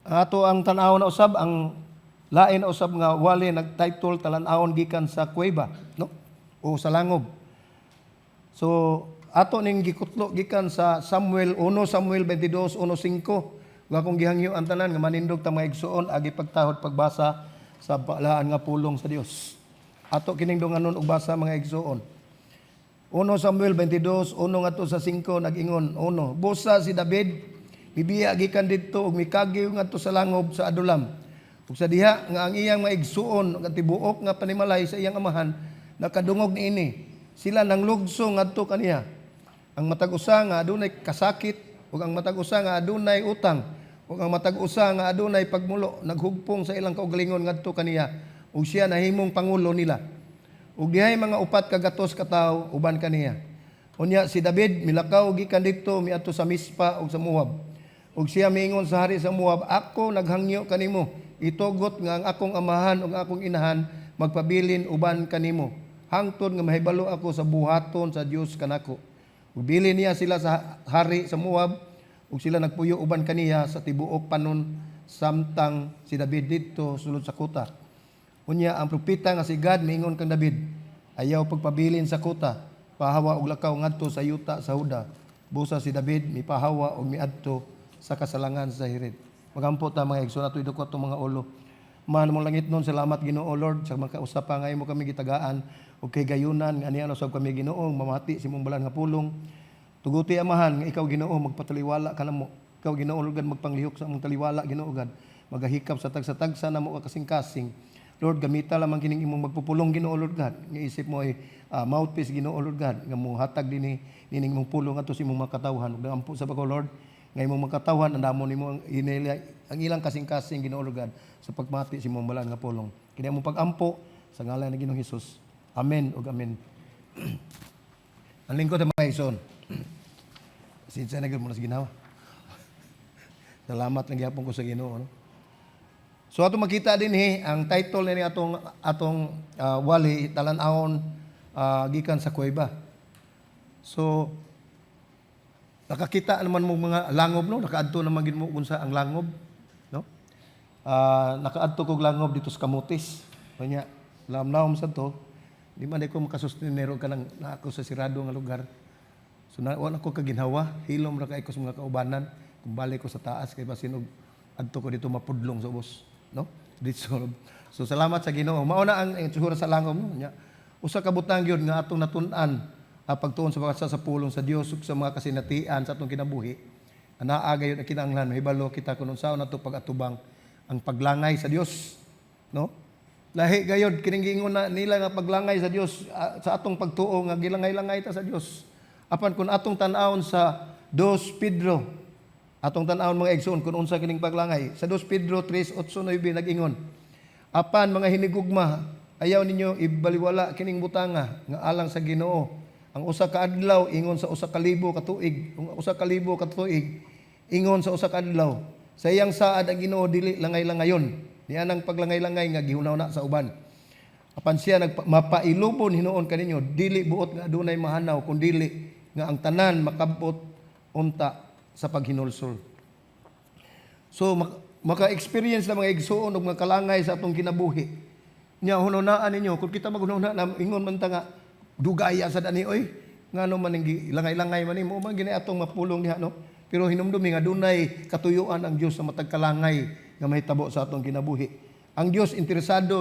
Ang ato ang tan-awon na usab, ang lain na usab nga wali, nag-title "Talan-awon gikan sa kuweba," no? O sa langob. So ato ning gikutlo gikan sa Samuel 1 Samuel 22:1-5. Ug akong gihangyo ang tanan nga manindog ta, mga igsuon, agi pagtahod pagbasa sa balaan nga pulong sa Dios. Ato kining dunganon og basa, mga igsuon. 1 Samuel 22:1 ngadto sa 5, nag-ingon, 1. Busa si David mibiya gikan didto ug mikagiw ngadto sa langob sa Adulam. Ug sa diha nga ang iyang mga igsuon ug ang tibuok nga panimalay sa iyang amahan nakadungog niini, sila nanglugso ngadto kaniya. Ang matag usa nga adunay kasakit ug ang matag usa nga adunay utang ug ang matag usa nga adunay pagmulo naghugpong sa ilang kaugalingon ngadto kaniya, ug siya nahimong pangulo nila. Ug dihay mga 400 ka tawo uban kaniya. Unya si David milakaw gikan didto miadto sa Mispa ug sa Moab. Ug siya miingon sa hari sa Moab, "Ako naghangyo kanimo, itugot nga ang akong amahan ug akong inahan magpabilin uban kanimo hangtod nga mahibalo ako sa buhaton sa Dios kanako." Ug bilin niya sila sa hari sa Moab, ug sila nagpuyo uban kaniya sa tibuok panon samtang si David didto sulod sa kuta. Unya ang propeta nga si Gad miingon kang David, "Ayaw pagpabilin sa kuta, pahawa og lakaw ngadto sa yuta sa Huda." Busa si David mipahawa og miadto sa kasalangan sa Heret. Magampo ta, mga igsoon, ato idukot atong mga ulo. Amahan namong langitnon, salamat, Ginoo Lord, sa makausa pa nga imo kami gitagaan og kay gayunan nga anian usab kami, Ginoo, mamati sa imong balaan nga pulong. Tuguti, Amahan, nga ikaw, Ginoo, magpataliwala kanamo. Ikaw, Ginoo Lord God, magpanglihok sa among taliwala, Ginoo God. Magahikap sa tagsa-tagsa namo ka kasing-kasing. Lord, gamita lamang kining imong magpupulong, Ginoo Lord God. Nga isip mo ay mouthpiece, Ginoo Lord God, nga mohatag dinhi nining imong pulong ato sa imong mga katawhan. Ug nagampo sa ko, Lord, nga imong mga katawhan andamon nimo ang ilang kasing-kasing, Ginoo Lord God, sa pagmati sa imong balaan nga pulong. Kini among pagampo sa ngalan ni Ginoong Hesus. Amen ug amen. Ang lingkod ang mga igsoon. Pasensya na gyud mo na sa ginawa. Salamat na gyapon ko sa Ginoo, no? So ato makita din ang title ni atong atong wali, "Talan-awon gikan sa kuweba." So nakakita naman mo mga langob, no, nakaadto naman gid mo unsa ang langob, no? Nakaadto kog langob dito sa Camotes. Kanya lamnawom sa to, di man ko makasustenero kanang naa ko sa sirado nga lugar. So na wala ko kaginhawa, hilom ra kay ko sa mga kaubanan. Kung balik ko sa taas kay basin og adto ko dito mapudlong sa ubos, no? Dito. So salamat sa Ginoo. Mao na ang itsura sa langob, no. Nya usa ka butang gyud nga atong natun-an pagtuon sa sa pulong sa Dios ug sa mga kasinatian sa atong kinabuhi. Anaa gayud ang kinahanglan mahibalo kita kung unsaon nato pag-atubang ang paglangay sa Dios, no? Lahi gayud kining giingon na nila nga paglangay sa Dios sa atong pagtuo nga gilangay-langay ta sa Dios. Apan kung atong tan-awon sa 2 Pedro, atong tan-awon, mga igsoon, kung unsa kining paglangay. Sa 2 Pedro 3:8-9, nag-ingon, "Apan mga hinigugma, ayaw ninyo ibaliwala kining butanga nga alang sa Ginoo ang 1 ka adlaw ingon sa 1,000 ka tuig, ang 1,000 ka tuig ingon sa 1 ka adlaw. Sa iyang saad ang Ginoo dili langay-langayon." Niya nang paglangay-langay nga gihuna sa uban. "Apan siya mapailubon hinuon kaninyo, dili buot nga adunay mahanaw, kun dili nga ang tanan makabot unta sa paghinulsol." So maka-experience na, mga igsuon, og mga kalangay sa atong kinabuhi. Nya hununaan ninyo kung kita maghunahuna na ingon man ta nga dugaya sa dani oy, ngano man ning langay-langay man nimo man gini atong mapulong diha, no? Pero hinumdumi nga dunay katuyuan ang Dios sa matag kalangay nga mahitabo sa atong kinabuhi. Ang Dios interesado,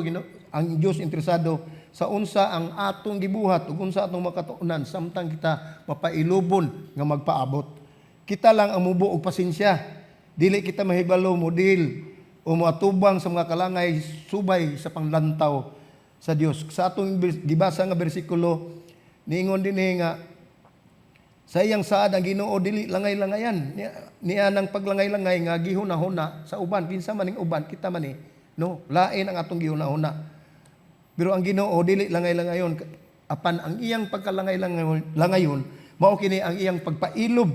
ang Dios interesado sa unsa ang atong gibuhat ug unsa atong makatuonan samtang kita mapailubon nga magpaabot. Kita lang ang mubo og pasensya. Dili kita mahibalo mo deal o moatubang sa mga kalangay subay sa panglantaw sa Dios. Sa atong gibasa nga bersikulo, niingon dinhi nga sa iyang saad ang Ginoo dili langay-langayan. Niya nang paglangay-langay nga gihuna-huna sa uban, kinsa man ning uban, kita man ni, no, lain ang atong gihuna-huna. Pero ang Ginoo dili langay-langayon, apan ang iyang pagkalangay-langayon mao kini ang iyang pagpailob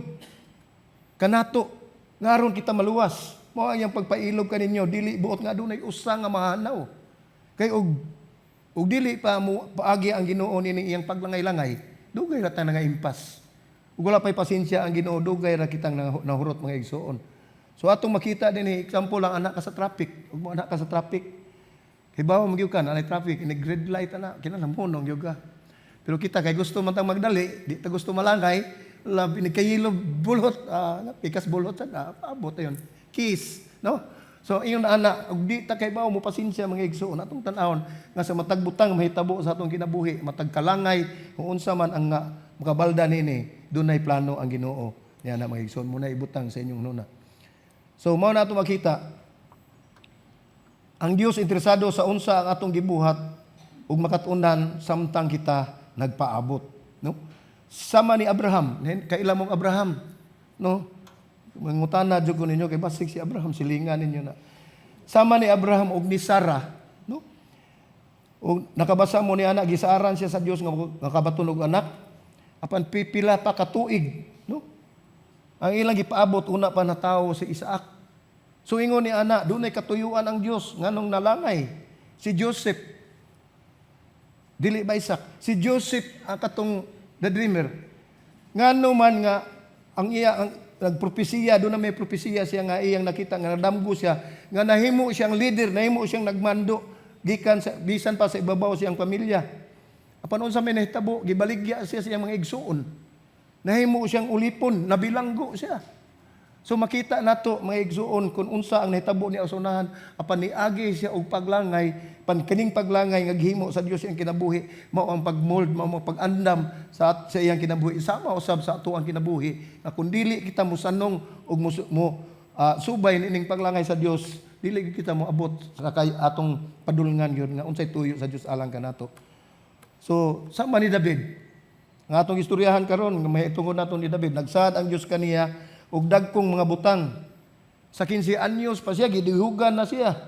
kanato ngaron kita maluwas. Mao ang iyang pagpailob kaninyo, dili buot nga adunay usa nga mahanaw. Kay og dili pa mo paagi ang Ginoo nining iyang paglangay-langay, dugay ra ta nga impas. Ug wala pay pasensya ang Ginoo, dugay ra kitang nahurot, mga igsuon. So atong makita din eh, example lang, anak ka sa traffic, ug mo anak ka sa traffic. Hibaw mo gyud ka na traffic, inig red light ana, kinahanglan mo gyud ka. Pero kita kay gusto man tang magdali, di ta gusto malangay, lab inig kayelo bulot, pikas bulot na, abot ayon. Kiss, no? So ingon ana, ug di ta kay bawo mo pasensya, mga igsoon, atong tan-awon nga sa matag butang mahitabo sa atong kinabuhi, matag kalangay, kung unsa man ang nga makabalda nini, dunay plano ang Ginoo. Niya na, mga igsoon, muna ibutang sa inyong nuna. So mao na ato makita ang Dios interesado sa unsa ang atong gibuhat ug makat-unan samtang kita nagpaabot, no? Sama ni Abraham, kaila mong Abraham, no? Mangutana jud ko ninyo kay basig si Abraham silingan ninyo na. Sama ni Abraham ug ni Sarah, no? Ug nakabasa mo ni ana, gisaaran siya sa Dios nga nakabaton og anak apan pipila pa ka tuig, no? Ang ilang gipaabot, una pa natawo si Isaac. So ingon ni ana, dunay katuyuan ang Dios nganong nalangay si Joseph. Dili ba Isaac? Si Joseph ang katong the dreamer. Ngano man nga ang iya ang nagpropesiya, doon na may propesiya siya nga iyang nakita nga nadamgo siya nga nahimo siyang leader, nahimo siyang nagmando gikan sa bisan pa sa ibabaw siyang pamilya. Apan unsa may nahitabo, gibaligya siya sa iyang mga igsuon. Nahimo siyang ulipon, nabilanggo siya. So makita nato, mga igsuon, kung unsa ang nahitabo ni unahan apan niagi siya og paglangay, pan kining paglangay nga gihimo sa Dios iyang kinabuhi, mao ang pagmold, mao ang pag-andam sa iyang kinabuhi. Sama usab sa ato ang kinabuhi nga kung dili kita mosanong og mo subay nining paglangay sa Dios, dili gyud kita moabot sa kay atong padulngan gyud nga unsay tuyo sa Dios alang kanato. So sama ni David, ang atong istoryahan karon nga mahitungod nato ni David, nagsaad ang Dios kaniya og dagkong mga butang. Sa 15 anyos pa siya, gidihugan na siya.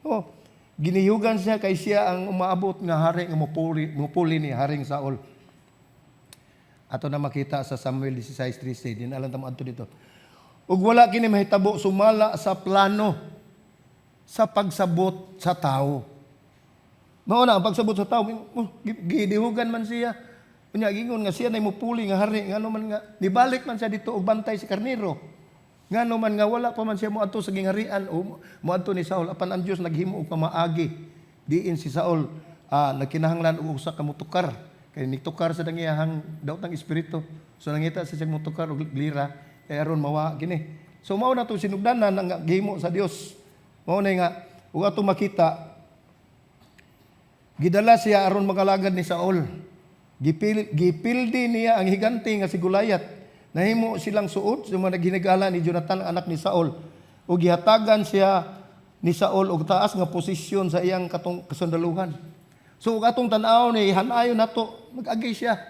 Oh, ginihugan siya kay siya ang umaabot nga hari nga mupuli ni Haring Saul. Ato na makita sa Samuel 16:13, di na lang ta moadto dito. Ug wala kini mahitabo sumala sa plano sa pagsabot sa tao. Mao na ang pagsabot sa tao, oh, gidihugan man siya. Unya gingon nga siya nay mupuli nga hari, ngano man nga nibalik man siya dito og bantay si karnero. Ngano man nga wala pa man siya moadto sa gingharian o moadto ni Saul, apan ang Dios naghimo og pamaagi. Diin si Saul nagkinahanglan og usa ka motukar kay nitukar sa dangiyahang daotang espiritu. So nangita siya siyang motukar og lira kay aron mawa kini. So mao na to sinugdanan ang gihimo sa Dios. Mao na nga ug ato makita, gidala siya aron magalagad ni Saul. Gipildi niya ang higante nga si Goliath. Nahimo silang suod sa mga naghinigala ni Jonathan, ang anak ni Saul. Ug gihatagan siya ni Saul og taas nga posisyon sa iyang katong kasundaluhan. So ug atong tan-aw ni hanayon nato, nag-agi siya.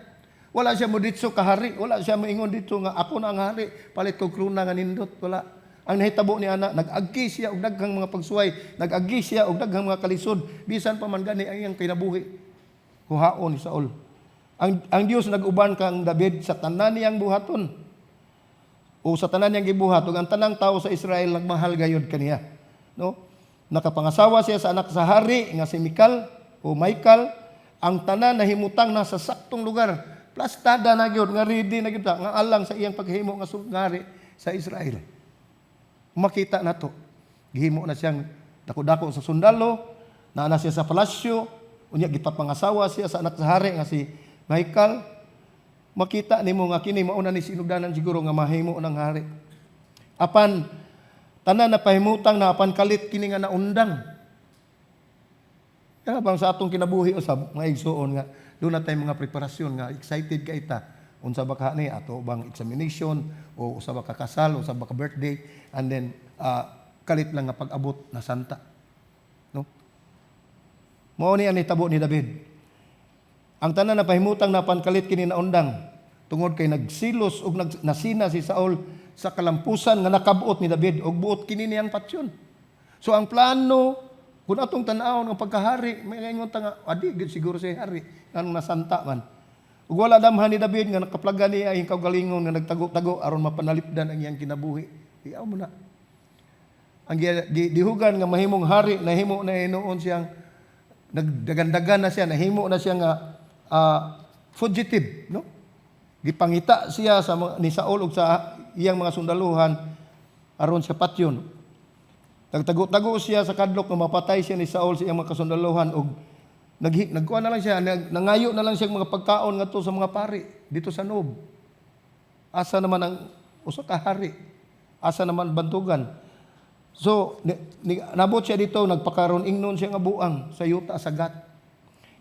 Wala siya mo ditso kahari, wala siya moingon dito nga ako na ang hari, palit ko kruna nga nindot, wala. Ang nahitabo ni ana, nag-agi siya og daghang mga pagsuway, nag-agi siya og daghang mga kalisod, bisan pa man gani ang iyang kinabuhi. Kuhaon ni Saul. Ang Dios nag-uban kang David sa tanan niyang buhaton. O sa tanan niyang gibuhat ug ang tanang tao sa Israel nagmahal gayud kaniya. No? Nakapangasawa siya sa anak sa hari nga si Mikal o Michael. Ang tanan nahimutang na sa saktong lugar. Plastada na gyud nga ready na gyud ta nga alang sa iyang paghimo nga hari sa Israel. Makita nato. Gihimo na siyang dako-dako sa sundalo, naa na siya sa palasyo, unya gipapangasawa siya sa anak sa hari nga si Michael. Makita nimo nga kini mauna ni sinugdanan siguro nga mahimo ng hari. Apan tanan na pahimutang na apan kalit kini nga naundang. Kaya bang sa atong kinabuhi usab, mga igsuon, nga doon na tayo mga preparasyon nga excited ka ita unsa ba ka ni ato bang examination o usa ba ka kasal, usa ba ka birthday, and then kalit lang nga pag-abot na santa, no? Mao ni ang nitabo ni David. Ang tanan na pahimutang na kalit kini naundang tungod kay nagsilos ug nasina si Saul sa kalampusan nga nakabot ni David ug buot kini niyang patyon. So ang plano kung atong tan-awon ang pagkahari, may ingon ta nga adi gid siguro siya hari nganong nasanta man. Ug wala damhan ni David nga nakaplagan niya ang kaugalingon nga nagtago-tago aron mapanalipdan ang iyang kinabuhi. Iyaw mo na. Ang dihugan nga mahimong hari, nahimo na hinuon siyang nagdagandagan na siya, nahimo na siya nga fugitive, no? Gipangita siya sa ni Saul ug sa iyang mga sundaluhan. Aron siya patyon. Nagtago-tago siya sa kadlok nga mapatay siya ni Saul sa iyang mga kasundaluhan og nagkuha na lang siya, nangayo na lang siya mga pagkaon ngadto sa mga pari dito sa Nob. Asa naman ang usa ka hari? Asa naman bantugan? So, nabot siya dito, nagpakaron ingnon siya nga buang sa yuta sa Gat.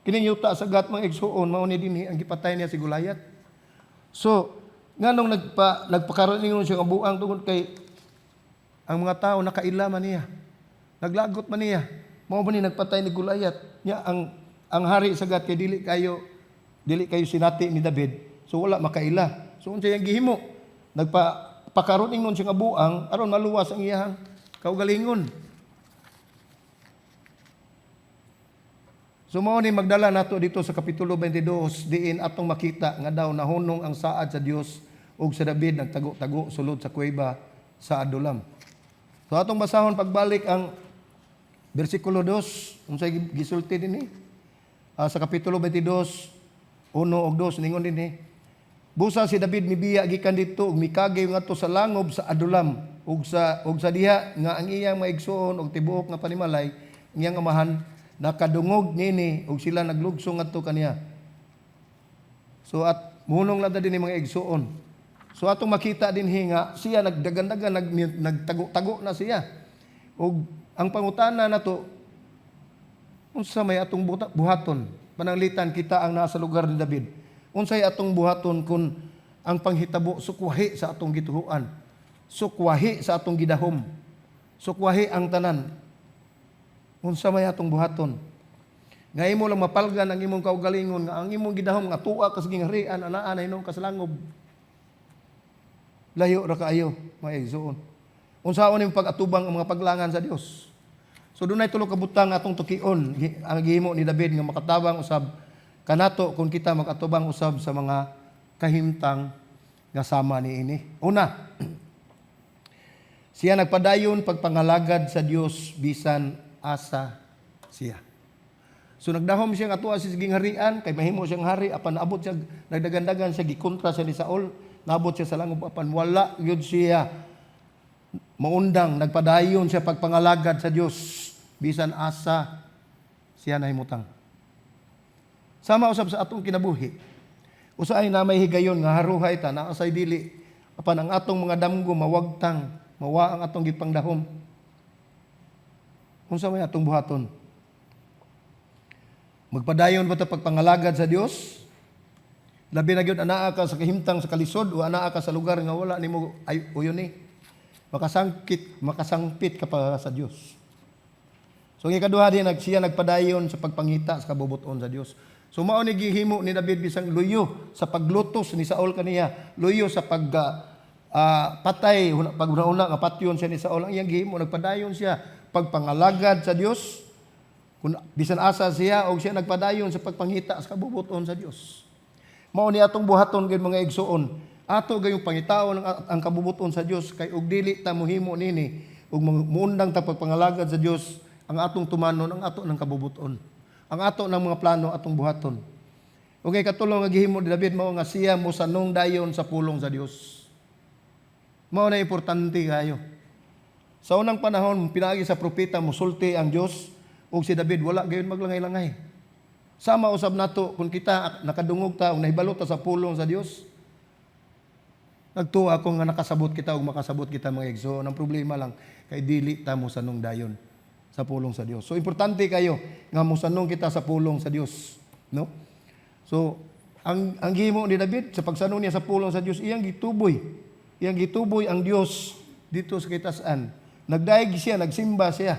Kining yuta sa Gat, mga igsuon, mao ni dinhi ang gipatay niya si Goliath. So, nganong nagpakaron ingnon siya nga buang? Tungod kay ang mga tao nakaila man niya. Naglagot man niya. Mao ba ni nagpatay ni Goliath? Nya ang hari sa Gat kay dili kayo sinati ni David. So wala makaila. So unsa iyang gihimo? Nagpa pakaron ingnon siya nga buang aron maluwas ang iyang kaugalingon. So mao ni magdala nato dito sa Kapitulo 22, diin atong makita nga daw nahunong ang saad sa Dios ug sa David nagtago-tago sulod sa kuweba sa Adulam. So atong basahon pagbalik ang bersikulo 2, unsay gisulti dinhi? Sa Kapitulo 22, 1 ug 2, ningon dinhi. Busa si David mibiya gikan didto ug mikagay ngadto sa langob sa Adulam ug sa diha nga ang iyang maigsuon og tibuok nga panimalay ang iyang amahan nakadungog niini ug sila naglugsong ngadto kaniya. So at muhunong lang ta dinhi, mga igsuon. So atong makita dinhi nga siya nagdagan-dagan, nagtago-tago na siya. Ug ang pangutana nato, unsa may atong buhaton? Pananglitan kita ang nasa lugar ni David. Unsay atong buhaton kung ang panghitabo sukwahi sa atong gituhuan? Sukwahi sa atong gidahom. Sukwahi ang tanan. Unsa may atong buhaton? Nga imo lang mapalgan ang imong kaugalingon nga ang imong gidahom nga tuwa ka sa gingharian anaa na hinuon ka sa langob. Layo ra kaayo, mga igsoon. Unsaon ning pag-atubang ang mga paglangan sa Dios? So dunay tulo ka butang atong tukion ang gihimo ni David nga makatabang usab kanato kung kita makatubang usab sa mga kahimtang nga sama niini. Una, siya nagpadayon pagpangalagad sa Dios bisan asa siya. So nagdahom siya nga tuwa siya sa gingharian kay mahimo siyang hari, apan naabot siya, nagdagandagan siya, gikontra siya ni Saul, naabot siya sa langob, apan wala gyud siya maundang, nagpadayon siya pagpangalagad sa Dios bisan asa siya nahimutang. Sama usab sa atong kinabuhi. Usahay na may higayon nga haruhay ta naa say dili, apan ang atong mga damgo mawagtang, mawa ang atong gipangdahom. Unsa may atong buhaton? Magpadayon ba ta pagpangalagad sa Dios? Labi na gyud anaa ka sa kahimtang sa kalisod o anaa ka sa lugar nga wala nimo ay uyon ni. Makasangpit ka pa sa Dios. So ang ikaduha din, siya nagpadayon sa pagpangita sa kabubuton sa Dios. So mao ni gihimo ni David bisang luyo sa paglutos ni Saul kaniya, luyo sa pag patay, pag una nga patyon siya ni Saul, ang iyang gihimo, nagpadayon siya pagpangalagad sa Dios. Kung bisan asa siya og siya nagpadayon sa pagpangita sa kabubuton sa Dios. Mao ni atong buhaton gyud, mga igsuon. Ato gayong pangitaon ang kabubuton sa Dios kay og dili ta mohimo nini ug muundang ta pagpangalagad sa Dios, ang atong tumanon ang ato ng kabubuton. Ang ato ng mga plano atong buhaton. Ug kay katulong nga gihimo ni David mao nga siya mosanong dayon sa pulong sa Dios. Mao na importante kayo. Sa unang panahon, pinaagi sa propeta musulti ang Dios ug si David wala gayon maglangay-langay. Sama usab nato kung kita nakadungog ta ug nahibalo ta sa pulong sa Dios. Nagtuo ako nga nakasabot kita ug makasabot kita, mga igsoon. Ang problema lang kay dili ta mosanong dayon sa pulong sa Dios. So importante kayo nga mosanong kita sa pulong sa Dios, no? So ang gihimo ni David sa pagsanong niya sa pulong sa Dios, iyang gituboy. Iyang gituboy ang Dios dito sa kitasan. Nagdaig siya, nagsimba siya.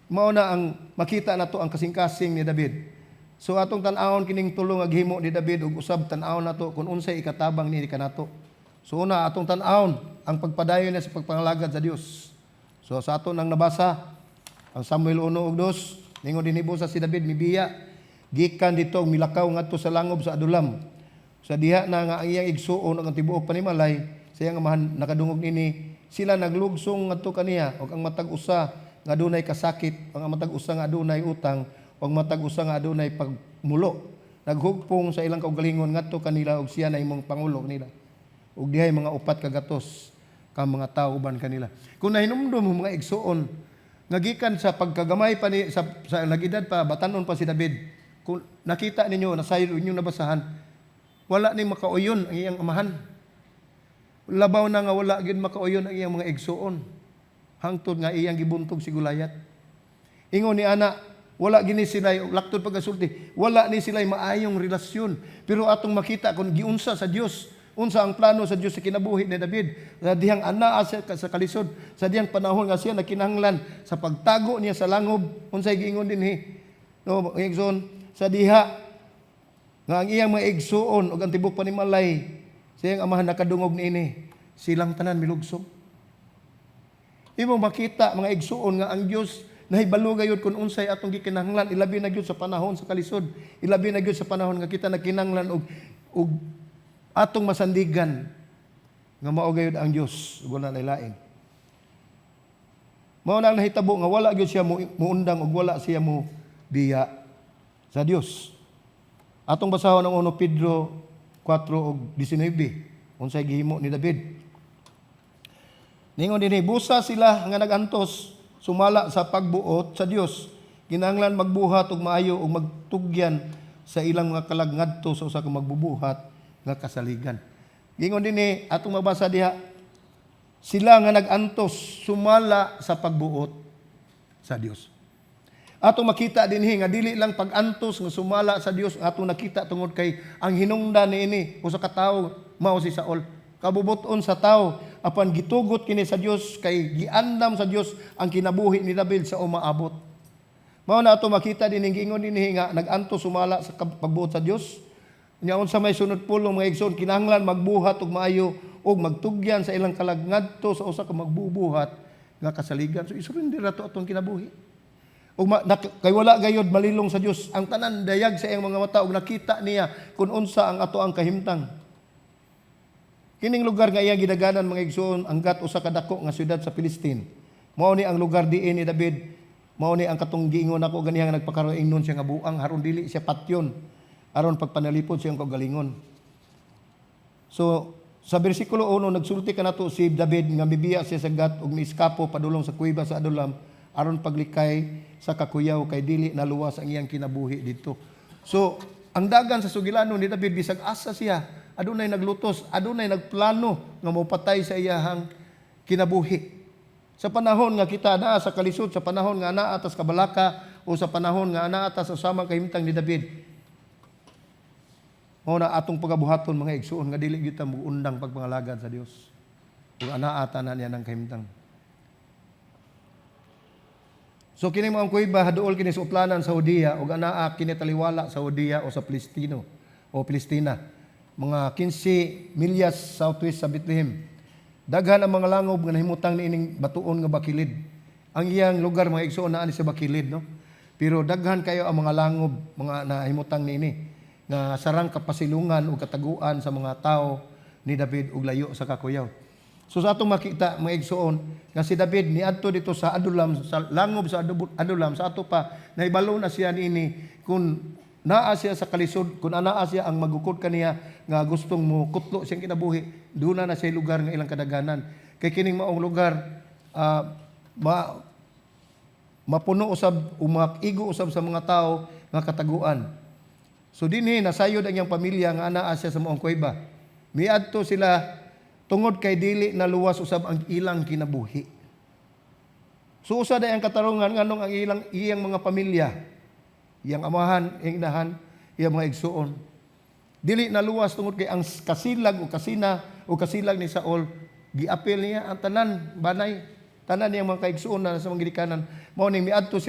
Mao na ang makita nato ang kasing-kasing ni David. So atong tan-awon kining tulo nga gihimo ni David ug usab tan-awon nato kung unsay ikatabang ni kanato. So una, atong tan-awon ang pagpadayon niya sa pagpangalagad sa Dios. So sa ato nang nabasa ang Samuel 1 ug 2, ningon dinhi, sa si David mibiya gikan dito milakaw ngadto sa langob sa Adulam. Sa diha na nga ang iyang igsuon ug ang tibuok panimalay sa iyang amahan nakadungog nini, sila naglugsong ngadto kaniya ug ang matag usa nga adunay kasakit, ang matag usa nga adunay utang, ug ang matag usa nga adunay pagmulo. Naghugpong sa ilang kaugalingon ngadto kanila ug siya na imong pangulo nila. Ug dihay mga 4 ka gatos. Ka mga tao uban kanila. Kung nahinumdum mo, mga igsuon, nga gikan sa pagkagamay pa ni sa nagedad pa, batanon pa si David. Kung nakita ninyo, nasayod inyong nabasahan, wala ni makauyon ang iyang amahan. Labaw na nga wala gyud makauyon ang iyang mga igsuon. Hangtod nga iyang gibuntog si Goliath. Ingon ni ana, wala gini sila laktod pagkasulti, wala ni sila maayong relasyon. Pero atong makita kung giunsa sa Dios, unsa ang plano sa Dios sa kinabuhi ni David. Sa dihang anaa siya sa kalisod, sa dihang panahon nga siya nakinahanglan sa pagtago niya sa langob, unsay giingon dinhi? No, igsoon, sa diha nga ang iyang mga igsuon ug ang tibok panimalay sa iyang amahan nakadungog niini, silang tanan milugsong. Imo makita, mga igsuon, nga ang Dios nahibalo gayud kung unsay atong gikinahanglan, ilabi na gyud sa panahon sa kalisod, ilabi na gyud sa panahon nga kita nagkinahanglan og atong masandigan nga mao gayud ang Dios ug wala nay lain. Mao na ang nahitabo nga wala gyud siya muundang ug wala siya mo biya sa Dios. Atong basahon ang 1 Pedro 4 ug 19, unsay gihimo ni David. Ningon dinhi, "Busa sila nga nagantos sumala sa pagbuot sa Dios. Kinahanglan magbuhat og maayo ug magtugyan sa ilang mga kalag ngadto sa usa ka magbubuhat nga kasaligan." Gingon dinhi, atong mabasa diha, sila nga nagantos sumala sa pagbuot sa Dios. Atong makita dinhi nga dili lang pag-antos nga sumala sa Dios ang atong nakita tungod kay ang hinungdan niini usa ka tawo, mao si Saul. Kabubuton sa tao, apan gitugot kini sa Dios kay giandam sa Dios ang kinabuhi ni David sa umaabot. Mao na ato makita din, giingon dinhi nga nag-antos sumala sa pagbuot sa Dios. Nya unsa may sunod pulong, mga igsoon? Kinahanglan magbuhat og maayo ug magtugyan sa ilang kalag ngadto sa usa ka magbubuhat nga kasaligan. So isurrender nato atong kinabuhi. Ug kay wala gayod malilong sa Dios ang tanan, dayag sa iyang mga mata ug nakita niya kung unsa ang ato ang kahimtang. Kining lugar nga iyang gidaganan, mga igsoon, ang Gat, usa ka dako nga syudad sa Palestine. Mao ni ang lugar diin ni David. Mao ni ang katong giingon ako ganiha nga nagpakaroon ingnon siya nga buang aron dili siya patyon, aron pagpanalipod siyang kaugalingon. So sa bersikulo 1, nagsulti kanato si David nga mibiya siya sa Gat ug miiskapo padulong sa kuweba sa Adulam aron paglikay sa kakuyaw kay dili naluwas ang iyang kinabuhi dito. So ang dagan sa sugilanon ni David, bisag asa siya, adunay naglutos, adunay nagplano nga mopatay sa iyahang kinabuhi. Sa panahon nga kita naa sa kalisod, sa panahon nga naa ta sa kabalaka o sa panahon nga anaa ta sa samang kahimtang ni David, mao na atong pagabuhaton, mga igsuon, nga dili gyud ta muundang pagpangalagad sa Dios. Ug anaa ta na niya ng kahimtang. So kini mga kuweba, haduol kini sa uplanan sa Judea ug anaa kini taliwala sa Judea o sa Palestino o Palestina. Mga 15 milyas southwest sa Bethlehem. Daghan ang mga langob nga nahimutang niining batuon nga bakilid. Ang iyang lugar, mga igsuon, naa ni sa bakilid, no. Pero daghan kayo ang mga langob mga nahimutang niini nga sarang kapasilungan o kataguan sa mga tao ni David ug layo sa kakuyaw. So sa atong makita, mga igsuon, nga si David niadto dito sa Adulam, sa langob sa Adulam, sa ato pa nahibalo na siya niini kung naa siya sa kalisod, kung anaa siya ang magukod kaniya nga gustong mo kutlo siyang kinabuhi, duna na siya lugar nga ilang kadaganan. Kay kining maong lugar mapuno usab o makigo usab sa mga tao nga kataguan. So dinhi nasayod ang iyang pamilya nga anaa siya sa maong kuweba. Miadto sila tungod kay dili na luwas usab ang ilang kinabuhi. So usa day ang katarungan nganong ang iyang mga pamilya, iyang amahan, iyang inahan, iyang mga igsuon, dili na luwas tungod kay ang kasilag o kasina o kasilag ni Saul, giapil niya ang tanan banay, tanan niyang mga kaigsuon na sa mga gilikanan. Mao ning miadto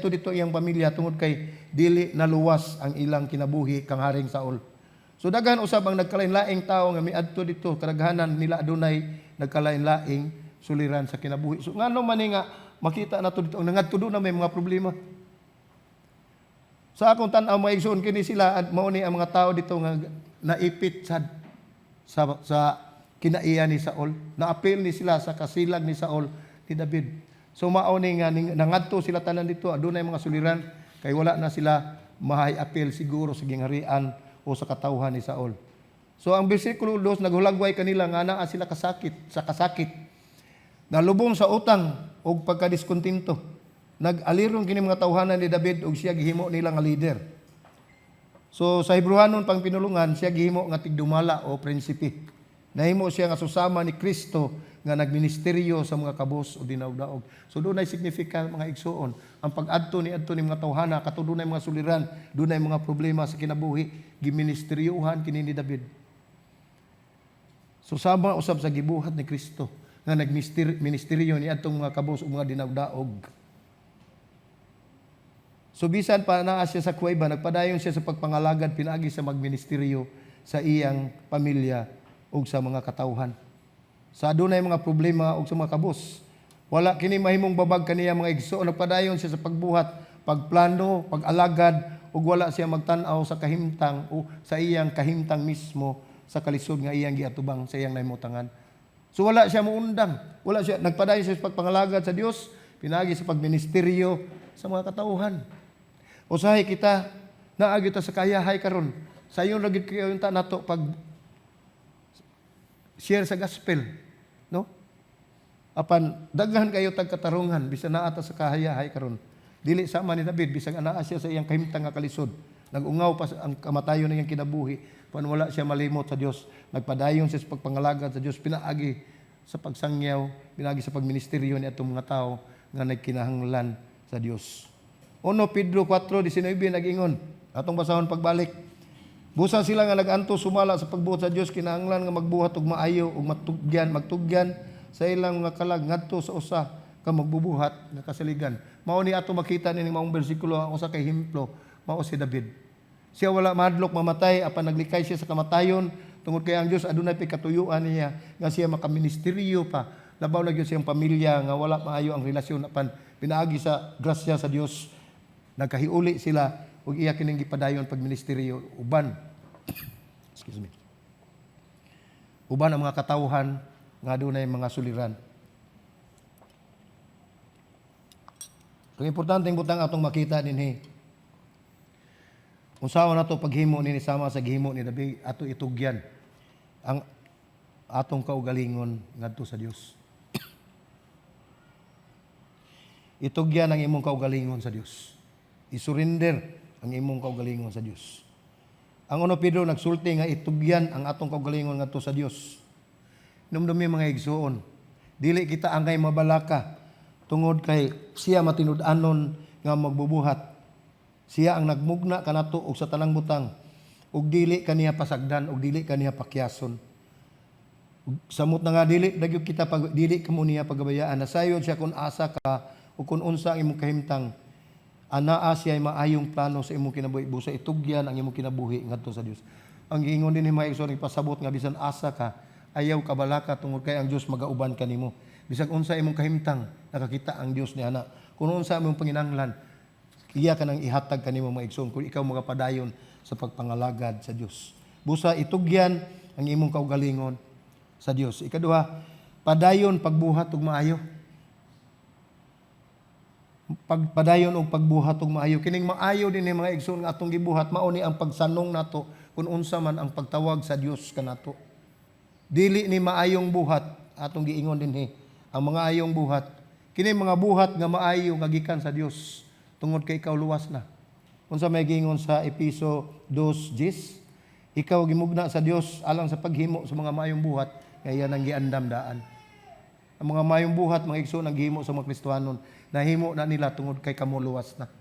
dito iyang pamilya tungod kay dili naluwas ang ilang kinabuhi kang Haring Saul. So daghan usab ang nagkalain-laing tao nga miadto dito, kadaghanan nila adunay nagkalain-laing suliran sa kinabuhi. So ngano man ni nga makita nato dito ang nangadto doon na may mga problema? Sa akong tan-aw, mga igsoon, kini sila at mao ni ang mga tao dito nga naipit sa kinaiya ni Saul. Naapil ni sila sa kasilag ni Saul ni David. So mao ni nga nangadto sila tanan dito, adunay mga suliran kay wala na sila mahay apil siguro sa gingharian o sa katawhan ni Saul. So ang bersikulo 2, naghulagway kanila nga naa sila kasakit, sa kasakit. Nalubong sa utang og pagkadiskontento. Nag-alirong kini mga tawhanan ni David og siya gihimo nila nga leader. So sa Hebrehanon pang pinulungan, siya gihimo nga tigdumala o prinsipe. Nahimo siya nga susama ni Kristo nga nagministeryo sa mga kabos o dinawdaog. So dunay significant, mga igsuon. Ang pag-adto ni adto ni mga tawhana kato dunay mga suliran, dunay mga problema sa kinabuhi, giministeryuhan kini ni David. So sama usab sa gibuhat ni Kristo nga nagministeryo ni adtong mga kabos o mga dinawdaog. So bisan pa naa siya sa kuweba, nagpadayon siya sa pagpangalagad pinaagi sa magministeryo sa iyang pamilya ug sa mga katawhan. Sa adunay mga problema ug sa mga kabos. Wala kini mahimong babag kaniya, mga igsoon. Nagpadayon siya sa pagbuhat, pagplano, pag-alagad ug wala siya magtan-aw sa kahimtang o sa iyang kahimtang mismo sa kalisod nga iyang giatubang sa iyang nahimutangan. So wala siya muundang. Wala siya, nagpadayon siya sa pagpangalagad sa Dios, pinaagi sa pagministeryo sa mga katauhan. Usahay kita, naa gyud ta sa kahayahay karon. Sayon ra gyud kayo ta nato pag share sa gospel, no? Apan daghan kayo tag katarungan bisan naa ta sa kahayahay karon. Dili sama ni David, bisag anaa siya sa iyang kahimtang nga kalisod. Nag-ungaw pa sa ang kamatayon ng iyang kinabuhi, pan wala siya malimot sa Dios. Nagpadayon siya sa pagpangalagad sa Dios pinaagi sa pagsangyaw, pinaagi sa pagministeryo ni atong mga tao nga nagkinahanglan sa Dios. 1 Pedro 4:19 nag-ingon. Atong basahon pagbalik. Busa sila nga nag-antos sumala sa pagbuot sa Dios, kinahanglan nga magbuhat og maayo ug matugyan magtugyan sa ilang mga kalag ngadto sa usa ka magbubuhat nga kasaligan. Mao ni ato makita nining maong bersikulo, ang usa ka ehemplo mao si David. Siya wala mahadlok mamatay, apan naglikay siya sa kamatayon tungod kay ang Dios adunay katuyuan niya nga siya makaministeryo pa. Labaw na gyud siyang pamilya nga wala maayo ang relasyon, apan pinaagi sa grasya sa Dios nagkahiuli sila ug iya kining gipadayon pagministeryo uban, excuse me, uban ang mga katawhan nga adunay mga suliran. Ang importanteng butang atong makita dinhi, unsaon nato paghimo nini sama sa gihimo ni David, ato itugyan ang atong kaugalingon ngadto sa Dios. Itugyan ang imong kaugalingon sa Dios. Isurrender ang imong kaugalingon sa Dios. Ang 1 Pedro nagsulti nga itugyan ang atong kaugalingon ngadto sa Dios. Numdumi, mga igsuon, dili kita angay mabalaka tungod kay siya matinud-anon nga magbubuhat. Siya ang nagmugna kanato og sa tanang butang ug dili kaniya pasagdan ug dili kaniya pakyason. Samot na nga dili dagyog kita pag dili kamo niya pagabayaan. Nasayod siya kung asa ka o kung unsa ang imong kahimtang. Anaa siya ay maayong plano sa imong kinabuhi. Busa itugyan ang imong kinabuhi ngadto sa Dios. Ang giingon din ni mga igsoon, ipasabot nga bisan asa ka, ayaw kabalaka tungod kay ang Dios magauban kanimo. Bisag unsa imong kahimtang, nakakita ang Dios ni ana. Kung unsa imong panginahanglan, iya ka nang ihatag kanimo, mga igsoon, kung ikaw magapadayon sa pagpangalagad sa Dios. Busa itugyan ang imong kaugalingon sa Dios. Ikaduha, padayon pagbuhat og maayo. Pagpadayon og pagbuhat og maayo. Kining maayo din ni, mga igsoon, nga atong gibuhat, mao ni ang pagsanong nato kung unsa man ang pagtawag sa Dios kanato. Dili ni maayong buhat atong giingon dinhi. Ang mga ayong buhat, kini mga buhat nga maayo nga gikan sa Dios tungod kay ikaw luwas na. Unsa may giingon sa Epeso 2:10? Ikaw gimugna sa Dios alang sa paghimo sa mga maayong buhat nga iya nang giandam daan. Ang mga maayong buhat, mga igsoon, ang gihimo sa mga Kristohanon, nahimo na nila tungod kay kamo luwas na.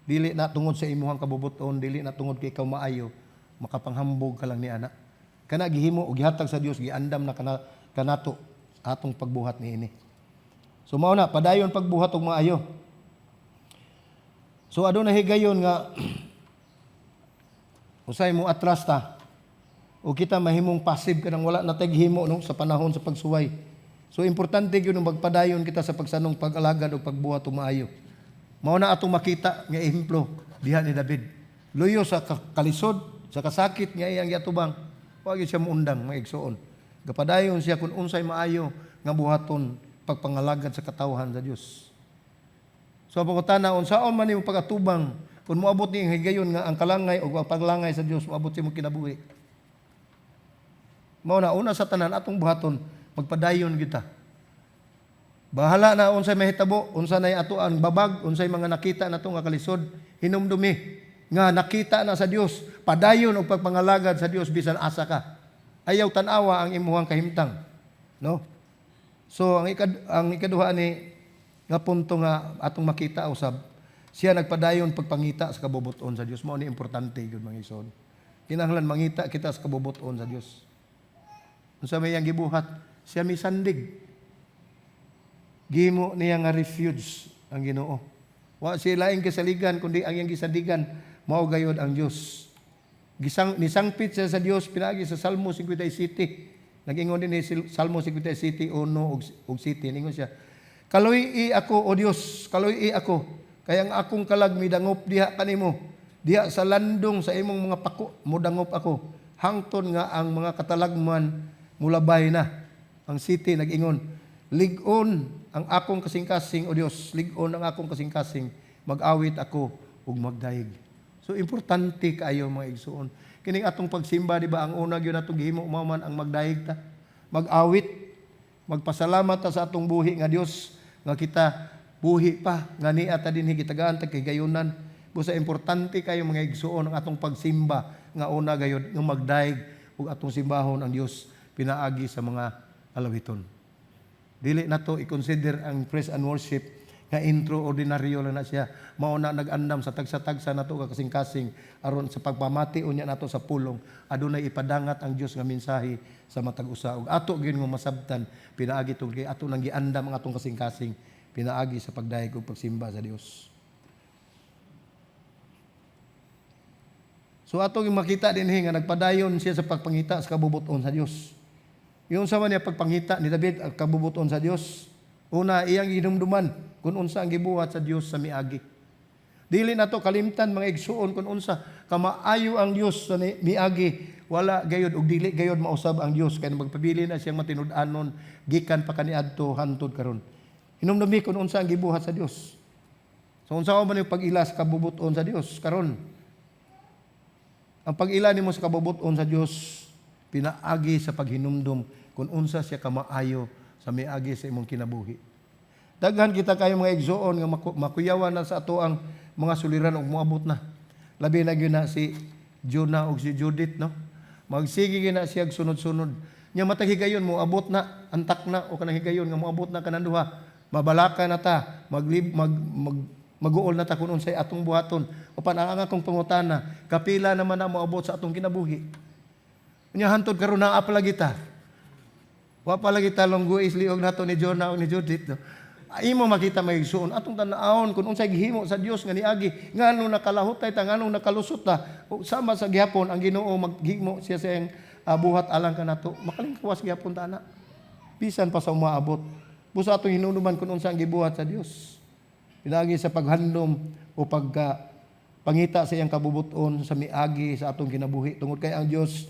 Dili na tungod sa imuhang kabubuton, dili na tungod kay ikaw maayo, makapanghambog ka lang ni ana. Kana gihimo o gihatag sa Dios, giandam na kana kanato atong pagbuhat niini. So mao na, padayon pagbuhat og maayo. So aduna higayon nga usay mo atras ta o kita mahimong passive kanang wala na tay gihimo, no, sa panahon sa pagsuway. So importante gyud nga magpadayon kita sa pagsanong, pag-alagad ug pagbuhat og maayo. Mao na atong makita nga ehemplo diha ni David. Luyo sa kalisod, sa kasakit nga iyang giatubang, wa gyud siya muundang, mga igsuon. Gapadayon siya kung unsay maayo nga buhaton pagpangalagad sa katawhan sa Dios. So pangutana, unsaon man imong pag-atubang kung moabot ni ang higayon nga ang kalangay o ang paglangay sa Dios moabot sa imong kinabuhi? Mao na, una sa tanan atong buhaton, magpadayon kita. Bahala na unsay mahitabo, unsa nay ato ang babag, unsay mga nakita nato nga kalisod, hinumdumi nga nakita na sa Dios, padayon og pagpangalagad sa Dios bisan asa ka. Ayaw tan-awa ang imuhang kahimtang. No? So ang ikaduha ni nga punto nga atong makita usab, siya nagpadayon pagpangita sa kabubuton sa Dios. Mao ni importante gyud, mga igsoon. Kinahanglan mangita kita sa kabubuton sa Dios. Unsa may iyang gibuhat? Siya misandig. Gihimo niya nga refuge ang Ginoo. Wa siya laing kasaligan kundi ang iyang gisandigan mao gayod ang Dios. Nisangpit siya sa Dios pinaagi sa Salmo 57. Nag-ingon din ni Salmo 57, 1 ug 7. Ningon siya, "Kaluy-i ako, O Dios, kaluy-i ako. Kay ang akong kalag midangop diha kanimo. Diha sa landong sa imong mga pako, mudangop ako. Hangton nga ang mga katalagman mulabay na." Ang 7 nag-ingon, "Lig-on ang akong kasing-kasing, O Dios, lig-on ang akong kasing-kasing, mag-awit ako ug magdayeg." So importante kaayo, mga igsuon. Kining atong pagsimba, di ba, ang una gyud atong gihimo mao man ang magdayeg ta, mag-awit, magpasalamat ta sa atong buhi nga Dios nga kita buhi pa nga niya ta dinhi, gitagaan ta kahigayunan. Busa importante kayo, mga igsuon, ang atong pagsimba nga una gayud nga magdayeg ug atong simbahon ang Dios pinaagi sa mga alawiton. Dili nato i-consider ang praise and worship nga intro, ordinaryo lang na siya. Mao na nag-andam sa tagsa-tagsa nato ka kasing-kasing aron sa pagpamati unya nato sa pulong, adunay ipadangat ang Dios nga mensahe sa matag usa ug ato gyud nga masabtan pinaagi tungod kay ato nang giandam ang atong kasing-kasing pinaagi sa pagdayeg ug pagsimba sa Dios. So atong makita dinhi nga nagpadayon siya sa pagpangita sa kabubuton sa Dios. Yung sa man niya pagpangita ni David ang kabubuton sa Dios. Una, iyang hinumduman kung unsa ang gibuhat sa Dios sa miagi. Dili nato kalimtan, mga igsuon, kung unsa kamaayo ang Dios sa miagi. Wala gayod og dili gayod mausab ang Dios kay magpabili na siyang matinud-anon gikan pa kaniadto hantod karon. Hinumdumi kung unsa ang gibuhat sa Dios. So unsa man yung pag-ila sa kabubuton sa Dios karon? Ang pag-ila nimo sa kabubuton sa Dios pinaagi sa paghinumdum kung unsa siya kamaayo sa miagi sa imong kinabuhi. Daghan kita kayo, mga igsuon, nga makuyawan na sa ato ang mga suliran ug moabot na. Labi na gyud na si Jonah ug si Judith, no? Magsige gyud na siya sunod-sunod. Nya matag higayon mo abot na, antak na o kanang higayon nga moabot na kanang duha. Mabalaka na ta, maglib mag, mag maguol na ta kung unsay atong buhaton. Upan ang akong pangutana, kapila naman na moabot sa atong kinabuhi? Nya hantod karon naa pa lagi ta. Wa pa lagi ta longguis liog nato ni Jonah o ni Judith, no? Imo makita, may igsuon, atong tan-awon kung unsay gihimo sa Dios nga niagi, ngano nakalahutay ta, ngano nakalusot ta. O, sama sa gihapon ang Ginoo maghimo siya sa iyang buhat alang kanato, makalingkawas gihapon ta ana bisan pa sa umaabot. Busa atong hinumduman kung unsa ang gibuhat sa Dios pinaagi sa paghandom o pagka pangita sa iyang kabubuton sa miagi sa atong kinabuhi, tungod kay ang Dios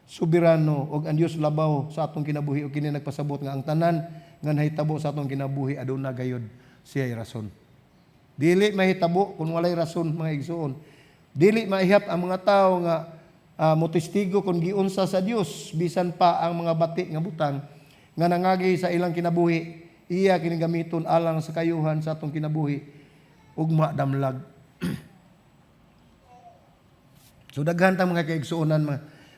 soberano ug ang Dios labaw sa atong kinabuhi, ug kini nagpasabot nga ang tanan nga nahitabo sa atong kinabuhi aduna gayud siya'y rason. Dili mahitabo kung walay rason, mga igsuon. Dili maihap ang mga tao nga motestigo kung giunsa sa Dios bisan pa ang mga bati nga butang nga nangagi sa ilang kinabuhi, iya kini gamiton alang sa kayuhan sa atong kinabuhi ugma damlag. So daghan ta mga kaigsuonan,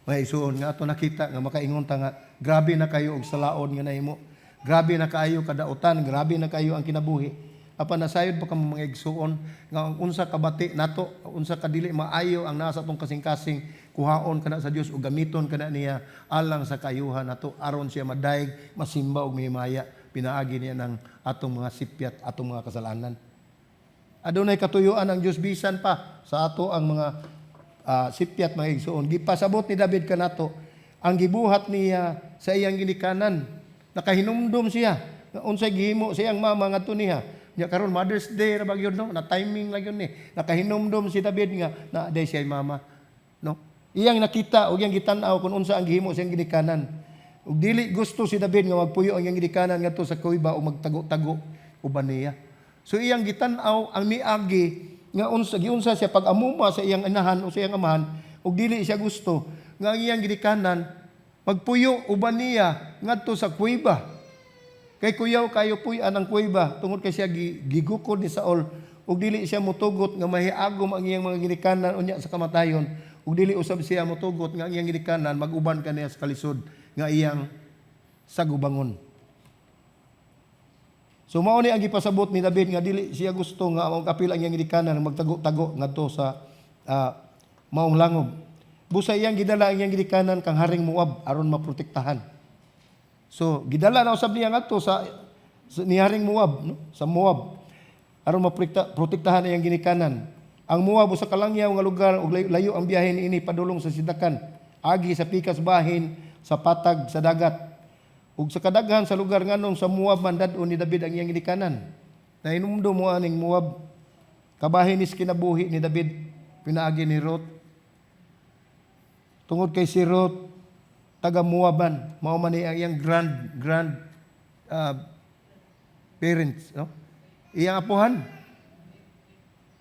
mga igsuon, nga ato nakita nga makaingon ta nga grabe na kayo og salaon nga nahimo. Grabe na kaayo kadautan, grabe na kayo ang kinabuhi. Apan nasayod pa kamo, mga igsuon, nga ang unsa ka bati nato, unsa ka dili maayo ang nasa atong kasing-kasing, kuhaon kana sa Dios ug gamiton kana niya alang sa kayuhan nato aron siya madayeg, masimba ug mihimaya pinaagi niya ng atong mga sipyat, atong mga kasalanan. Adunay katuyuan ang Dios bisan pa sa ato ang mga sipyat, mga igsuon. Gipasabot ni David kanato ang gibuhat niya sa iyang ginikanan. Nakahinumdum siya nga unsay gihimo sa iyang mama ngadto niya. Nya karon Mother's Day ra ba gyud, no? Na timing lang yun ni. Nakahinumdum si David nga na day siya mama, no? Iyang nakita ug iyang gitan-aw kung unsa ang gihimo sa iyang ginikanan. Ug dili gusto si David nga magpuyo ang iyang ginikanan ngadto sa kuweba o magtago-tago uban niya. So iyang gitan-aw ang miagi nga unsa giunsa siya pag-amuma sa iyang inahan o sa iyang amahan, ug dili siya gusto nga ang iyang ginikanan Pagpuyo uban niya ngadto sa kuweba. Kay kuyaw kayo puy-an ang kuweba tungod kay siya gigukod ni Saul ug dili siya motugot nga mahiagom ang iyang mga ginikanan unya sa kamatayon, ug dili usab siya motugot nga ang iyang ginikanan mag-uban kaniya sa kalisod nga iyang sagubangon. So mao ni ang gipasabot ni David nga dili siya gusto nga ang kapil ang iyang ginikanan magtago-tago ngadto sa maong langob. Busa iyang gidala ang iyang ginikanan kang haring Moab aron maprotektahan. So gidala na usab niya ngadto sa ni haring Moab, no? Sa Moab aron maprotektahan ang iyang ginikanan. Ang Moab usa ka langyaw nga lugar ug layo ang biyahe niini padulong sa Sidakan, agi sa pikas bahin sa patag sa dagat. Ug sa kadaghan sa lugar nganong sa Moab man dad-on ni David ang iyang ginikanan. Nahinumdum mo aning Moab, kabahin is kinabuhi ni David pinaagi ni Ruth. Tungod kay si Ruth taga Moaban, mao man ni ang iyang grand grand parents, no? Iyang apuhan.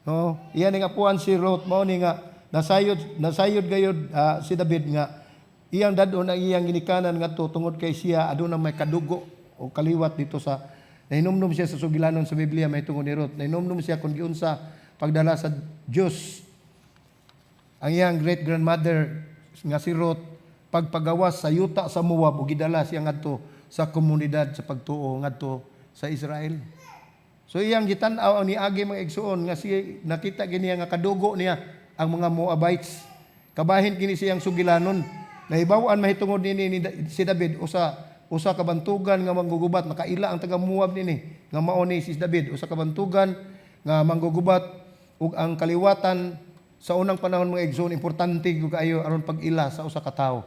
No, iya ning apuhan si Ruth, mao ni nga nasayod nasayod gayud si David nga iyang dad-on ang iyang ginikanan ngadto tungod kay siya aduna may kadugo o kaliwat dito sa nahinumdum siya sa sugilanon sa Biblia may tungod ni Ruth. Nahinumdum siya kung giunsa pagdala sa Dios ang iyang great grandmother nga si Ruth pagpagawas sa yuta sa Moab ug gidala siya ngadto sa komunidad sa pagtuo ngadto sa Israel. So iyang gitan-aw ang niagi, mga igsuon, nga si nakita gini nga kadugo niya ang mga Moabites. Kabahin kini siyang sugilanon. Nahibaw-an mahitungod nini ni si David usa usa ka bantugan nga manggugubat, nakaila ang taga Moab nini nga mao ni si David usa ka bantugan nga manggugubat, ug ang kaliwatan sa unang panahon, mga igsoon, importante gyud kaayo aron pag-ila sa usa ka tawo.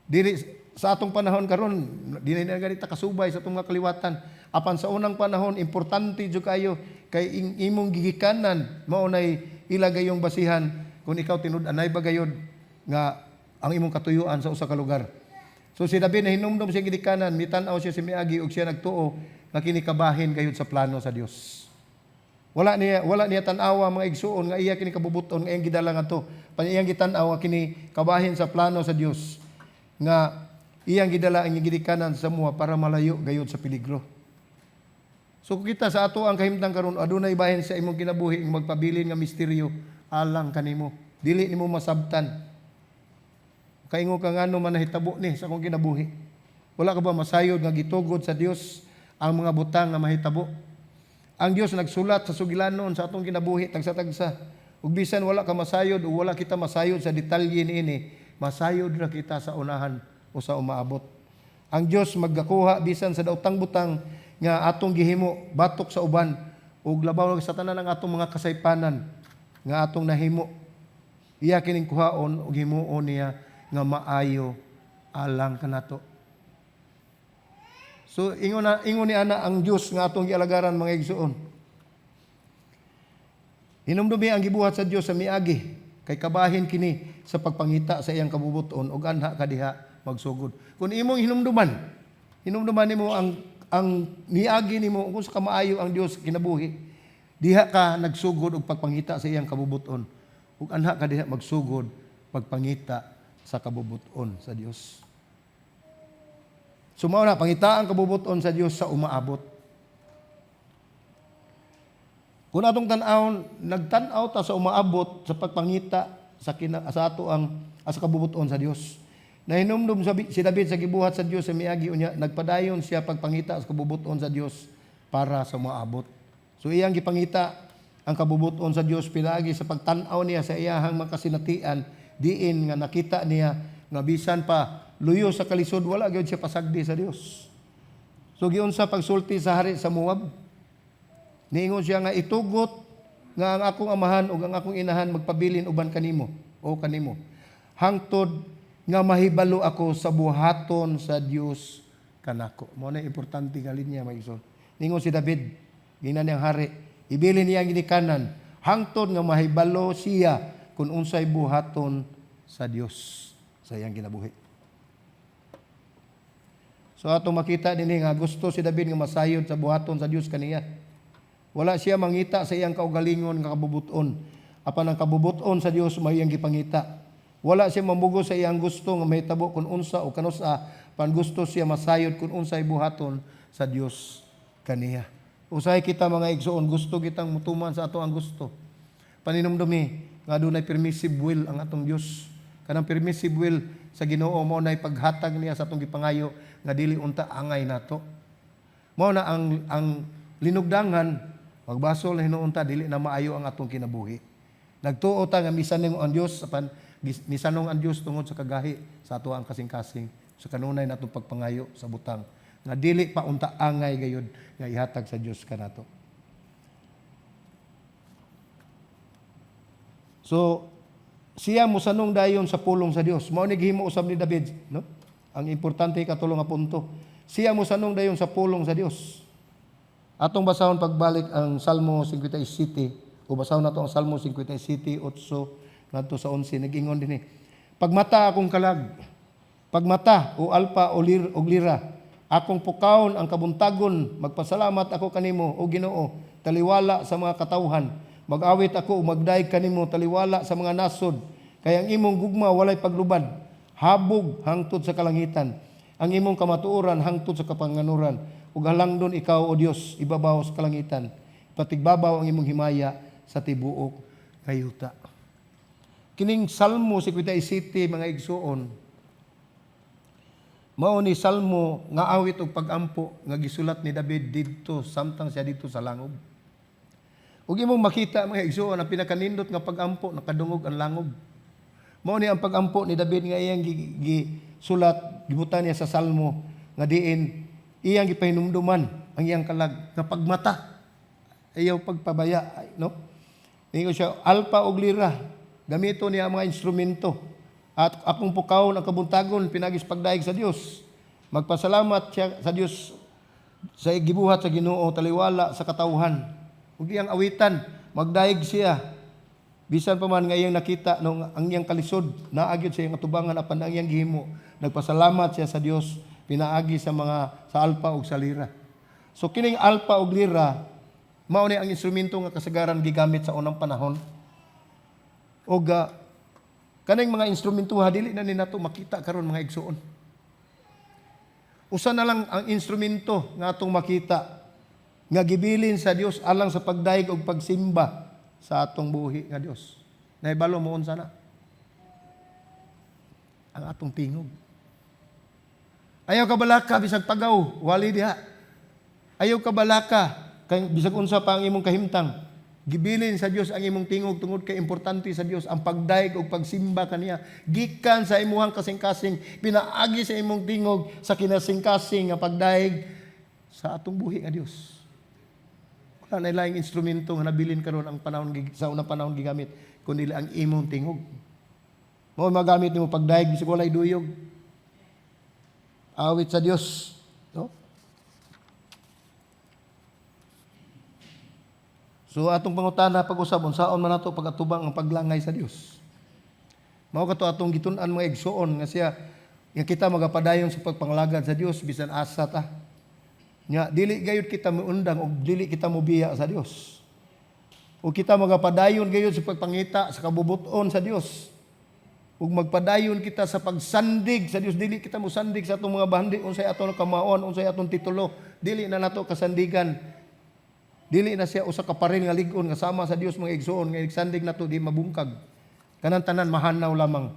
Dili sa atong panahon karon, dili na ganita kasubay sa atong mga kaliwatan. Apan sa unang panahon, importante jud kayo kay imong gigikanan mao nay ilagay yung basihan kung ikaw tinud-anay ba gayod nga ang imong katuyuan sa usa ka lugar. So si David nahinumdum siya ginikanan, mitan-aw siya si miagi ug siya nagtuo nga kini kabahin gayud sa plano sa Dios. Wala niya tan-awa, mga igsuon, nga iya kini kabubuton nga iyang gidala ngadto. Pan iyang gitan-aw nga kini kabahin sa plano sa Dios nga iyang gidala ang iyang ginikanan sa Moab para malayo gayud sa peligro. So kung kita sa ato ang kahimtang karon, adunay bahin sa imong kinabuhi ang magpabilin nga misteryo alang kanimo. Dili nimo masabtan. Kaingo ka, "Ngano man nahitabo ni sa akong kinabuhi?" Wala ka ba masayod nga gitugod sa Dios ang mga butang nga mahitabo? Ang Dios nagsulat sa sugilanon sa atong kinabuhi tagsa-tagsa. Ug bisan wala ka masayod o wala kita masayod sa detalye niini, masayod ra kita sa unahan o sa umaabot. Ang Dios maggakuha bisan sa daotang butang nga atong gihimo batok sa uban ug labaw sa tanan ang atong mga kasaypanan nga atong nahimo. Iya kining kuhaon ug himuon niya nga maayo alang kanato. So ingon ni ana ang Dios nga atong gialagaran, mga igsuon. Hinumdumi ang gibuhat sa Dios sa miagi kay kabahin kini sa pagpangita sa iyang kabubuton ug anha ka diha magsugod. Kung imong hinumduman, hinumduman nimo ang niagi nimo kung sa kamaayo ang Dios kinabuhi, diha ka nagsugod og pagpangita sa iyang kabubuton ug anha ka diha magsugod pagpangita sa kabubuton sa Dios. So mao na, pangita ang kabubuton sa Dios sa umaabot. Kung atong tan-awon, nagtan-aw ta sa umaabot sa pagpangita sa ato ang sa kabubuton sa Dios. Nahinumdum si David sa gibuhat sa Dios sa miagi, unya nagpadayon siya pagpangita sa kabubuton sa Dios para sa umaabot. So iyang gipangita ang kabubuton sa Dios pinaagi sa pagtan-aw niya sa iyahang mga kasinatian diin nga nakita niya nga bisan pa luyo sa kalisod, wala gyud siya pasagdi sa Dios. So giunsa pagsulti sa hari sa Moab? Niingon siya nga itugot nga ang akong amahan ug ang akong inahan magpabilin uban kanimo o kanimo hangtod nga mahibalo ako sa buhaton sa Dios kanako. Mao na importante nga linya, mga igsoon. Ningon si David, ginan niyang hari, ibilin niya ang ginikanan hangtod nga mahibalo siya kung unsay buhaton sa Dios sa iyang kinabuhi. So atong makita dinhi nga gusto si David nga masayod sa buhaton sa Dios kaniya. Wala siya mangita sa iyang kaugalingon nga kabubuton. Apan ang kabubuton sa Dios may iyang gipangita. Wala siya mamugos sa iyang gusto nga mahitabo kung unsa o kanusa, pan gusto siya masayod kung unsay buhaton sa Dios kaniya. Usahay kita, mga igsoon, gusto kitang mutuman sa ato ang gusto. Paninumdumi nga dunay permissive will ang atong Dios. Kanang permissive will sa Ginoo mao nay paghatag niya sa atong gipangayo nga dili unta angay nato. Mao na ang linugdangan magbasol na hinuon ta, dili na maayo ang atong kinabuhi. Nagtuo ta nga misanong ang Dios, apan misanong ang Dios tungod sa kagahi sa ato ang kasing-kasing sa kanunay natong pagpangayo sa butang nga dili pa unta angay gayud nga ihatag sa Dios kanato. So siya mosanong dayon sa pulong sa Dios. Mao ni gihimo usab ni David, no? Ang importante katulong nga punto. Siya mosanong dayon sa pulong sa Dios. Atong basahon pagbalik ang Salmo 57 o basahon nato ang Salmo 57:8 ngadto sa 11. Nag-ingon dinhi. "Pagmata akong kalag, pagmata o alpa o lir og lira, akong pukawon ang kabuntagon, magpasalamat ako kanimo, o Ginoo, taliwala sa mga katawhan. Mag-awit ako ug magdayeg kanimo taliwala sa mga nasod, kay ang imong gugma walay paglubad, habog hangtod sa kalangitan. Ang imong kamatuoran hangtod sa kapanganuran, ug halangdon ikaw, o Dios, ibabaw sa kalangitan. Patigbabaw ang imong himaya sa tibuok nga yuta." Kining Salmo 57, mga igsuon, mao ni Salmo nga awit og pagampo nga gisulat ni David didto samtang siya didto sa langob. Ug imong makita, mga igsuon, ang pinakanindot nga pagampo nakadungog ang langob. Mao ni ang pagampo ni David nga iyang gisulat, gibutan niya sa Salmo nga diin iyang gipahinumduman ang iyang kalag nga pagmata, ayaw pagpabaya, no? Ningon siya, alpa og lira, gamito niya ang mga instrumento. At akong pukawon ang kabuntagon pinaagi sa pagdayeg sa Dios. Magpasalamat siya sa Dios sa gibuhat sa Ginoo taliwala sa katawhan. Ug iyang awitan, magdayeg siya. Bisan pa man nga iyang nakita no, ang iyang kalisod, naa gyud sa iyang atubangan, apan ang iyang gihimo, nagpasalamat siya sa Dios pinaagi sa mga sa alpa ug sa lira. So kining alpa ug lira mao ni ang instrumento nga kasagaran gigamit sa unang panahon. Og kaning mga instrumento ha, dili na ni nato makita karon, mga igsuon. Usa na lang ang instrumento nga atong makita nga gibilin sa Dios alang sa pagdayeg og pagsimba sa atong buhi nga Dios. Nahibalo mo unsa na? Ang atong tingog. Ayaw ka balaka bisag pagaw, wali diha. Ayaw ka balaka kay bisag unsa pa ang imong kahimtang. Gibilin sa Dios ang imong tingog tungod kay importante sa Dios ang pagdayeg og pagsimba kaniya. Gikan sa imuhang kasing-kasing, pinaagi sa imong tingog sa kinasing-kasing nga pagdayeg sa atong buhi nga Dios. Wala na laing instrumento nga nabilin karon ang panahon sa unang panahon gigamit kundi ang imong tingog. Mao magamit nimo pagdayeg bisag walay duyog. Awit sa Dios, no? So atong pangutana pag-usab, unsaon man nato pagatubang ang paglangay sa Dios? Mao kato atong gitun-an, mga igsuon, nga siya nga kita magapadayon sa pagpanglagad sa Dios bisan asa ta. Nya dili gayud kita moundang og dili kita mobiya sa Dios. O kita magapadayon gayud sa pagpangita sa kabubuton sa Dios. Ug magpadayon kita sa pagsandig sa Dios, dili kita mosandig sa atong mga bahandi, unsay atong kamaon, unsay atong titulo, dili na nato kasandigan. Dili na siya usa ka paril nga lig-on nga sama sa Dios, mga igsuon, nga igsandig nato di mabungkag. Kanang tanan mahanaw lamang.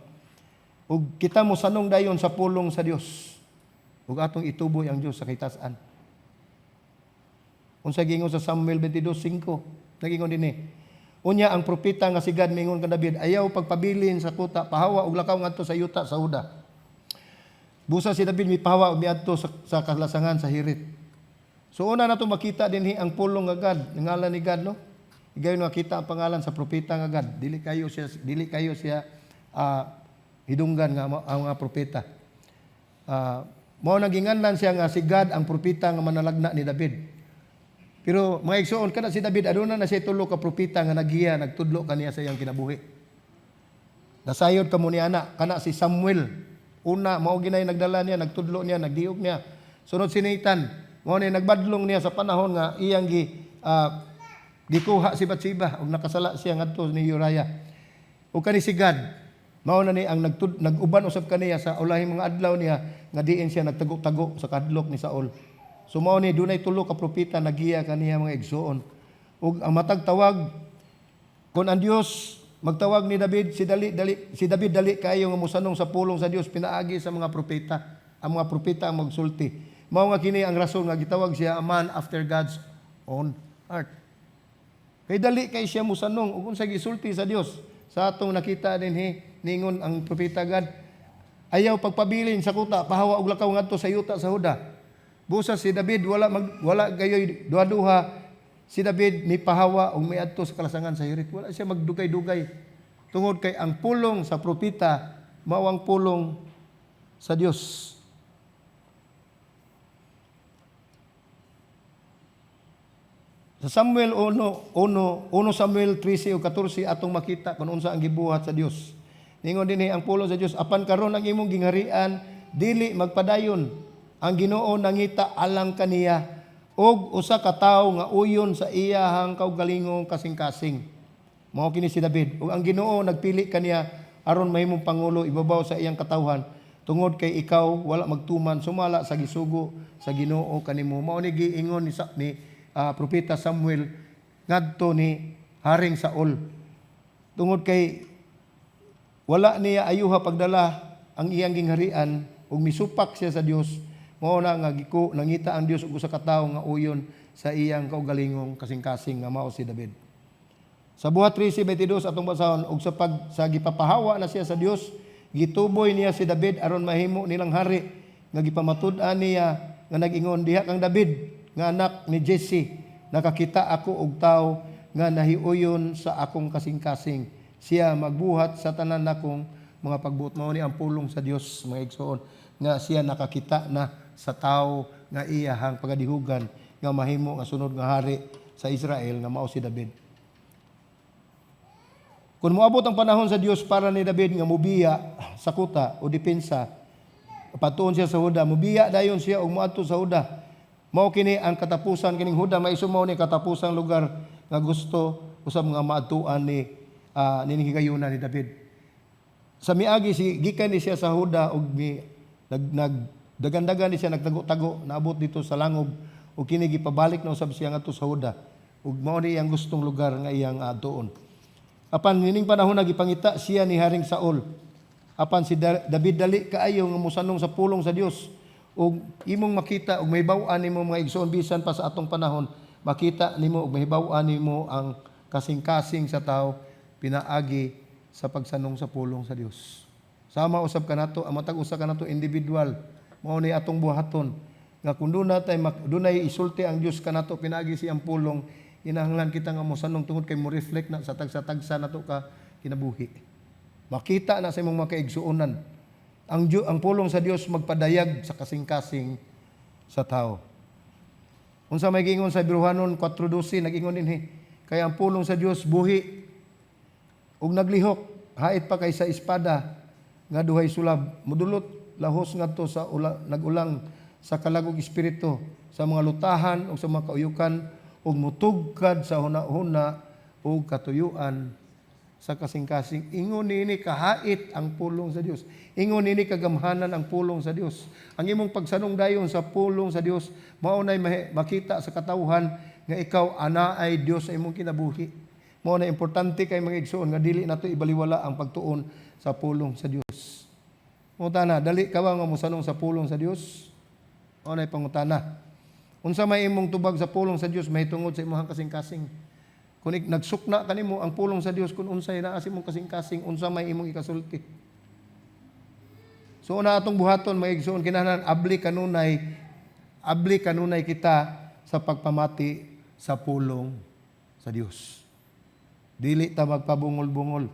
Ug kita mosanong dayon sa pulong sa Dios. Ug atong ituboy ang Dios sa kahitasan. Unsa gingon sa Samuel 22:5? Nagingon dinhi. "Unya ang propeta nga si Gad mingon kan David, 'Ayaw pagpabilin sa kuta, pahawa og lakaw ngadto sa yuta sa Huda.' Busa si David mipahawa og miadto sa kalasangan sa Hirit." So una nato makita dinhi ang pulong nga Gad, ang ngalan ni Gad, no? Igayon makita ang pangalan sa propeta nga Gad. Dili kayo siya hidunggan nga ang mga propeta. Mao nang ginganlan siya nga si Gad ang propeta nga manalagna ni David. Pero mga igsoon, kana si David aduna na siya tulo ka propeta nga nagiya, nagtudlo kaniya sa iyang kinabuhi. Nasayod kamo ni ana, kana si Samuel. Una mao ginay nagdala niya, nagtudlo niya, nagdiog niya. Sunod si Nathan, mao ni nagbadlong niya sa panahon nga iyang gikuha si Bathsheba ug nakasala siya ngadto ni Uriah. Ug kani si Gad, Mao na ni ang nag-uban usab kaniya sa ulahing mga adlaw niya nga diin siya nagtago-tago sa kadlok ni Saul. So mao ni dunay tulo ka propeta nagiya kaniya, mga igsuon. Ug ang matag tawag, kung ang Dios magtawag ni David, si David dali kaayo nga mosanong sa pulong sa Dios pinaagi sa mga propeta. Ang mga propeta ang magsulti. Mao nga kini ang rason nga gitawag siya a man after God's own heart. Kay dali kay siya mosanong ug unsa gisulti sa Dios. Sa atong nakita dinhi, ningon ang propeta Gad, "Ayaw pagpabilin sa kuta, pahawa og lakaw ngadto sa yuta sa Huda." Busa si David wala gayoy duha-duha, si David ni pahawa og miadto sa kalasangan sa Hirit. Wala siya magdugay-dugay. Tungod kay ang pulong sa propeta mao ang pulong sa Dios. Sa Samuel 1, 1, 1 Samuel 13 o 14 atong makita kung unsa ang gibuhat sa Dios. Ningon dinhi ang pulong sa Dios, "Apan karon ang imong gingharian dili magpadayon. Ang Ginoo nangita alang kaniya og usa ka tawo nga uyon sa iyahang kaugalingong kasing-kasing." Mao kini si David. "Ug ang Ginoo nagpili kaniya aron mahimong pangulo ibabaw sa iyang katawhan tungod kay ikaw wala magtuman sumala sa gisugo sa Ginoo kanimo." Mao ni giingon ni propeta Samuel ngadto ni Haring Saul. Tungod kay wala niya ayuha pagdala ang iyang gingharian ug misupak siya sa Dios, mao na nga nangita ang Dios og usa ka tawo nga uyon sa iyang kaugalingong kasing-kasing nga mao si David. Sa Buhat 13:22 atong basahon, "Ug sa gipapahawa na siya sa Dios, gituboy niya si David aron mahimo nilang hari nga gipamatud-an niya nga nag-ingon, 'Diha kang David nga anak ni Jesse, nakakita ako og tawo nga nahiuyon sa akong kasing-kasing. Siya magbuhat sa tanan nakong mga pagbuot.'" Mao ni ang pulong sa Dios, mga igsoon, nga siya nakakita na sa tawo nga iyahang pagadihugan nga mahimo nga sunod nga hari sa Israel nga mao si David. Kung moabot ang panahon sa Dios para ni David nga mubiya sa kuta o depensa, patuon siya sa Huda, mubiya dayon siya og moadto sa Huda. Mao kini ang katapusan kining Huda, maisumaw ni katapusang lugar nga gusto usab nga maadtuan ni nining higayuna ni David. Sa miagi si gikan ni siya sa Huda og mi nag, nag dagan-dagan ni siya nagtago-tago, naabot dito sa langob ug kini gipabalik na usab siya ngadto sa Huda ug mao ni iyang gustong lugar nga iyang adtuon. Apan nining panahon na gipangita siya ni Haring Saul. Apan si David dali kaayo nga mosanong sa pulong sa Dios ug imong makita ug mahibaw-an nimo, mga igsoon, bisan pa sa atong panahon, makita nimo ug mahibaw-an nimo ang kasing-kasing sa tao pinaagi sa pagsanong sa pulong sa Dios. Sama usab kanato ang matag usa kanato individual, mao ni atong buhaton nga kung dunay isulti ang Dios kanato pinaagi siyang pulong, kinahanglan kita nga mosanong tungod kay mo reflect na sa tagsa-tagsa nato ka kinabuhi. Makita na sa imong mga kaigsuonan. Ang pulong sa Dios magpadayag sa kasing-kasing sa tao. Unsa may giingon sa Hebreohanon 4:12, nag-ingon dinhi, "Kaya ang pulong sa Dios buhi ug naglihok hait pa kaysa espada nga duhay sulab, mudulot lahos ngadto sa nagulang sa kalag ug espiritu, sa mga lutahan ug sa mga kauyukan, ug mutugkad sa huna-huna ug katuyuan sa kasing-kasing." Ingon nini kahait ang pulong sa Dios. Ingon nini kagamhanan ang pulong sa Dios. Ang imong pagsanong dayon sa pulong sa Dios, mao nay makita sa katawhan nga ikaw anaay Dios sa imong kinabuhi. Mao na importante kay, mga igsoon, nga dili nato ibaliwala ang pagtuon sa pulong sa Dios. Pangutana, dali ka ba nga mosanong sa pulong sa Dios? Mao nay pangutana. Unsa may imong tubag sa pulong sa Dios mahitungod sa imong kasing-kasing? Kung nagsukna kanimo ang pulong sa Dios kung unsay naa sa imong kasing-kasing, unsa may imong ikasulti? So una atong buhaton, mga igsoon, kinahanglan abli kanunay kita sa pagpamati sa pulong sa Dios. Dili ta magpabungol-bungol.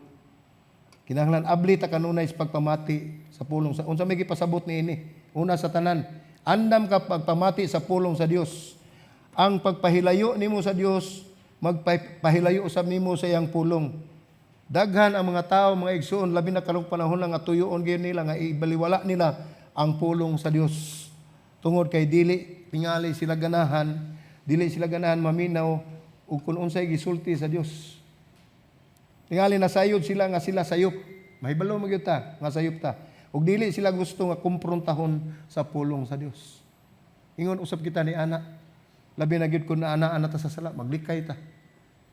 Kinahanglan abli ta kanunay sa pagpamati sa pulong sa unsa may gipasabot niini. Una sa tanan, andam ka pagpamati sa pulong sa Dios. Ang pagpahilayo nimo sa Dios, magpahilayo usab nimo sa iyang pulong. Daghan ang mga tao, mga igsoon, labi na karong panahon nga tuyoon gyud nila nga ibaliwala nila ang pulong sa Dios. Tungod kay dili tingali sila ganahan, dili sila ganahan maminaw ug kung unsay gisulti sa Dios. Tingali nasayod sila nga sila sayop. Mahibalo man gyud ta nga sayop ta. Ug dili sila gusto nga kumprontahon sa pulong sa Dios. Ingon usab kita ni ana. Labi na gyud kun naa-ana ta sa sala, maglikay ta.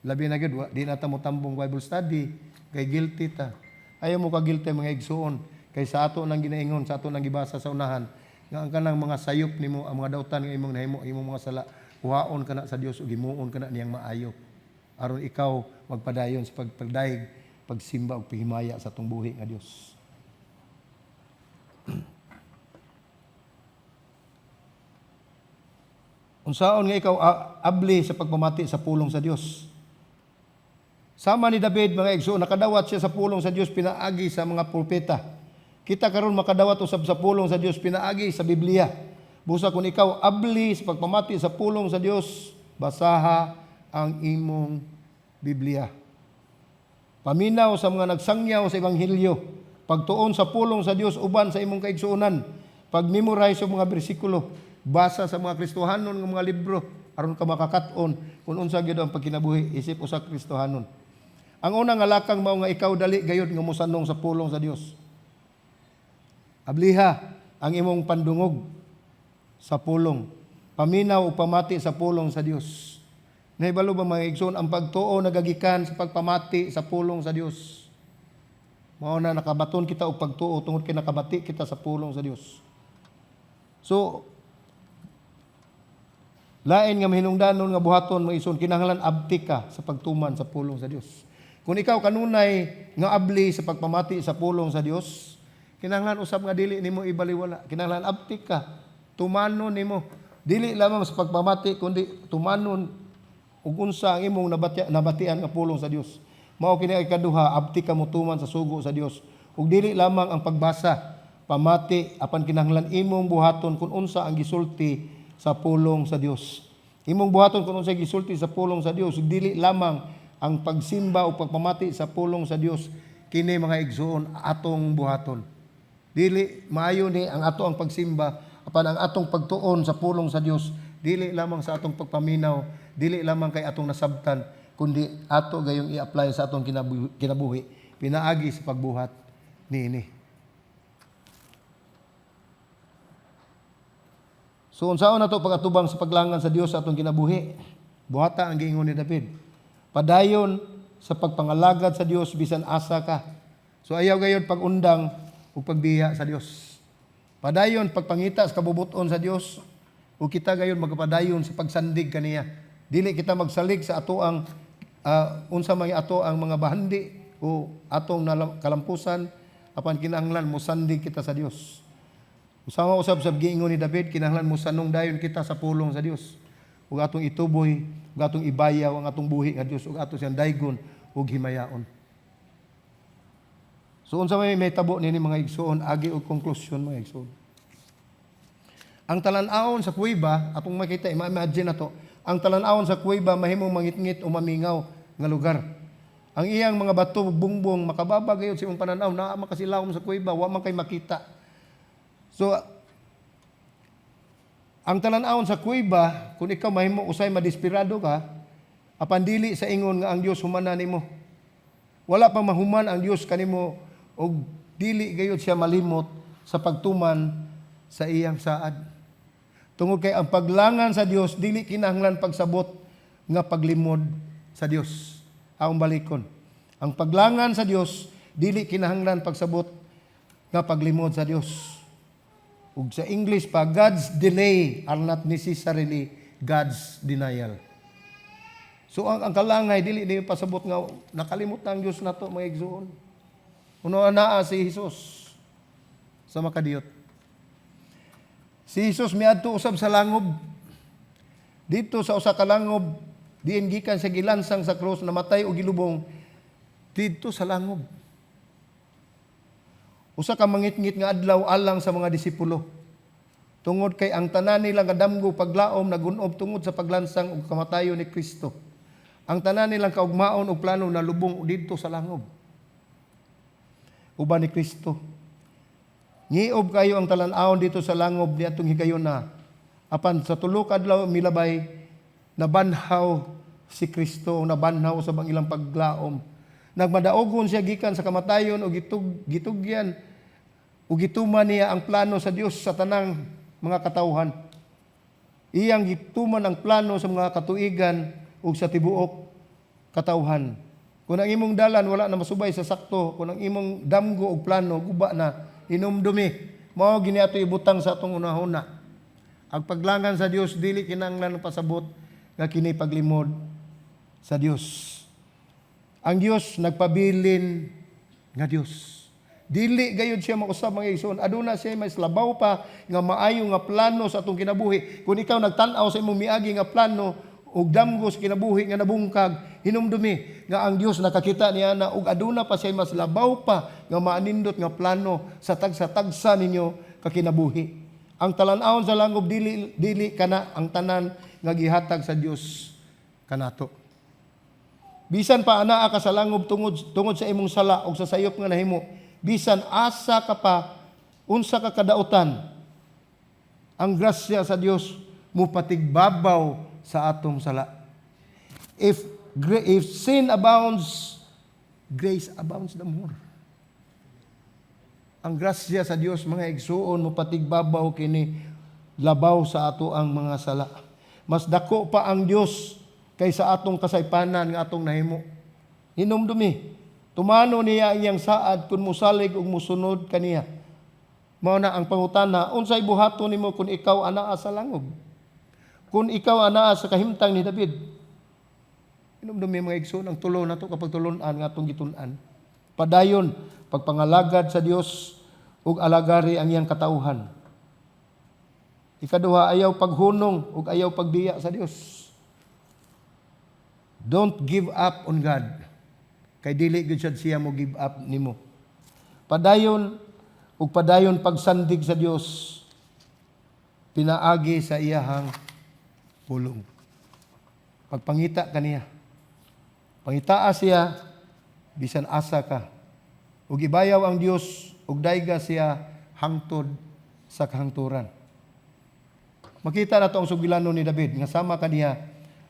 Labi na gyud wa di na ta motambong Bible study kay guilty ta. Ayaw mo ka guilty, mga igsuon, kay sa ato nang ginaingon, sa ato nang gibasa sa unahan nga ang kanang mga sayop nimo, ang mga dautan nga imong nahimo, imong mga sala, kuhaon kana sa Dios ug himuon kana niyang maayo aron ikaw magpadayon sa pagpagdayeg, pagsimba ug paghimaya sa atong buhi nga Dios. Unsaon nga ikaw abli sa pagpamati sa pulong sa Dios? Sama ni David, mga igsoon, nakadawat siya sa pulong sa Dios pinaagi sa mga propeta. Kita karon makadawat usab sa pulong sa Dios pinaagi sa Biblia. Busa kung ikaw abli sa pagpamati sa pulong sa Dios, basaha ang imong Biblia. Paminaw sa mga nagsangyaw sa ebanghelyo, pagtuon sa pulong sa Dios uban sa imong kaigsuonan, pag-memorize sa mga bersikulo, basa sa mga Kristohanon nga mga libro aron ka makakat-on kung unsa gyud ang pagkinabuhi isip usa ka Kristohanon. Ang una nga lakang mao nga ikaw dali gayud nga mosanong sa pulong sa Dios. Abliha ang imong pandungog sa pulong. Paminaw o pamati sa pulong sa Dios. Nahibalo ba, mga igsoon, ang pagtuo nagagikan sa pagpamati sa pulong sa Dios? Mao na nakabaton kita og pagtuo tungod kay nakabati kita sa pulong sa Dios. So, lain nga mahinungdanon nga buhaton, mga igsoon, kinahanglan abtik ka sa pagtuman sa pulong sa Dios. Kung ikaw kanunay nga abli sa pagpamati sa pulong sa Dios, kinahanglan usab nga dili nimo ibaliwala. Kinahanglan abtik ka, tumanon nimo. Dili lamang sa pagpamati kundi tumanon ug unsa ang imong nabatian nga pulong sa Dios. Mao kini ay kaduha, abtik ka motuman sa sugo sa Dios. Ug dili lamang ang pagbasa, pamati, apan kinahanglan imong buhaton kung unsa ang gisulti sa pulong sa Dios. Imong buhaton kung unsa gisulti sa pulong sa Dios, ug dili lamang ang pagsimba o pagpamati sa pulong sa Dios kini, mga igsuon, atong buhaton. Dili maayo ni ang ato ang pagsimba apan ang atong pagtuon sa pulong sa Dios dili lamang sa atong pagpaminaw, dili lamang kay atong nasabtan, kundi ato gayong i-apply sa atong kinabuhi pinaagi sa pagbuhat niini. So unsaon nato pagatubang sa paglangan sa Dios sa atong kinabuhi? Buhata ang giingon ni David. Padayon sa pagpangalagad sa Dios bisan asa ka. So ayaw gayon pag-undang ug pagbiya sa Dios. Padayon pagpangita sa kabubuton sa Dios ug kita gayon magpadayon sa pagsandig kaniya. Dili kita magsalig sa ato ang unsa may ato ang mga bahandi o atong kalampusan, apan kinahanglan mosandig kita sa Dios. Usama usab sa giingon ni David, kinahanglan mosanong dayon kita sa pulong sa Dios. Ug atong ituboy, ug atong ibayaw ang atong buhi nga Dios, ug ato siyang daygon ug himayaon. So unsa may mahitabo nini, mga igsuon, agi og konklusyon, mga igsuon? Ang talan-awon sa kuweba, atong makita, ima-imagine nato, ang talan-awon sa kuweba mahimong mangitngit o mamingaw nga lugar. Ang iyang mga bato bungbong makababa gayud sa imong pananaw, naa man kasilawom sa kuweba, wa man kay makita. So ang talan-awon sa kuweba, kung ikaw mahimo usay madesperado ka, apan dili sa ingon nga ang Dios humana nimo. Wala pa mahuman ang Dios kanimo og dili gayud siya malimot sa pagtuman sa iyang saad. Tungod kay ang paglangan sa Dios dili kinahanglan pagsabot nga paglimod sa Dios. Akong balikon. Ang paglangan sa Dios dili kinahanglan pagsabot nga paglimod sa Dios. Ug sa English pa, God's delay are not necessarily God's denial. So ang kalangay dili ni pasabot nga nakalimot na ang Dios nato, mga igsuon. Uno naa si Jesus sa makadiyot. Si Jesus miadto usab sa langob. Dito sa usa ka langob, diin gikan sa gilansang sa krus, namatay og gilubong didto sa langob. Usa ka mangitngit nga adlaw alang sa mga disipulo. Tungod kay ang tanan nila nga damgo, paglaom nagunob tungod sa paglansang ug kamatayon ni Kristo. Ang tanan nilang kaugmaon ug plano nalubong didto sa langob uban ni Kristo. Ngiob kayo ang talan-awon dito sa langob niadtong higayona. Apan sa tulo ka adlaw milabay, nabanhaw si Kristo, nabanhaw sa bang ilang paglaom. Nagmadaogon siya gikan sa kamatayon ug gitugyan ug gituman niya ang plano sa Dios sa tanang mga katawhan. Iyang gituman ang plano sa mga katuigan ug sa tibuok katawhan. Kung ang imong dalan wala na masubay sa sakto, kung ang imong damgo og plano guba na, hinumdumi, mao gini ato ibutang sa atong unahuna. Ang paglangan sa Dios dili kinahanglan pasabot nga kini paglimod sa Dios. Ang Dios nagpabilin nga Dios. Dili gayud siya mausab, mga igsoon. Aduna siya mas labaw pa nga maayo nga plano sa atong kinabuhi. Kung ikaw nagtan-aw sa imong miagi nga plano ug damgo sa kinabuhi nga nabungkag, hinumdumi nga ang Dios nakakita niya na ug aduna pa siya mas labaw pa nga maanindot nga plano sa tagsa-tagsa ninyo kakinabuhi. Ang talan-awon sa langob, dili dili kana ang tanan nga gihatag sa Dios kanato. Bisan pa anaa ka sa langob tungod tungod sa imong sala ug sa sayop nga nahimo, bisan asa ka pa, unsa ka kadautan, ang grasya sa Dios mupatigbabaw sa atong sala. If sin abounds, grace abounds the more. Ang grasya sa Dios, mga igsuon, mupatigbabaw kini labaw sa ato ang mga sala. Mas dako pa ang Dios kaysa atong kasaypanan nga atong nahimo. Hinumdumi, tumano niya ang iyang saad kung musalig ug musunod kaniya. Mao na ang pangutana, unsay buhaton nimo kung ikaw anaa sa langob? Kung ikaw anaa sa kahimtang ni David? Hinumdumi, mga igsoon, ang tulo nato kapag tulon-an nga atong gitun-an. Padayon pagpangalagad sa Dios ug alagari ang iyang katawhan. Ikaduha, ayaw paghunong ug ayaw pagbiya sa Dios. Don't give up on God. Kay dili gyud siya mo give up nimo. Padayon ug padayon pagsandig sa Dios pinaagi sa iyahang pulong. Pagpangita kaniya. Pangitaa siya bisan asa ka. Ug ibayaw ang Dios ug dayga siya hangtod sa kahangturan. Makita nato ang sugilanon ni David nga sama kaniya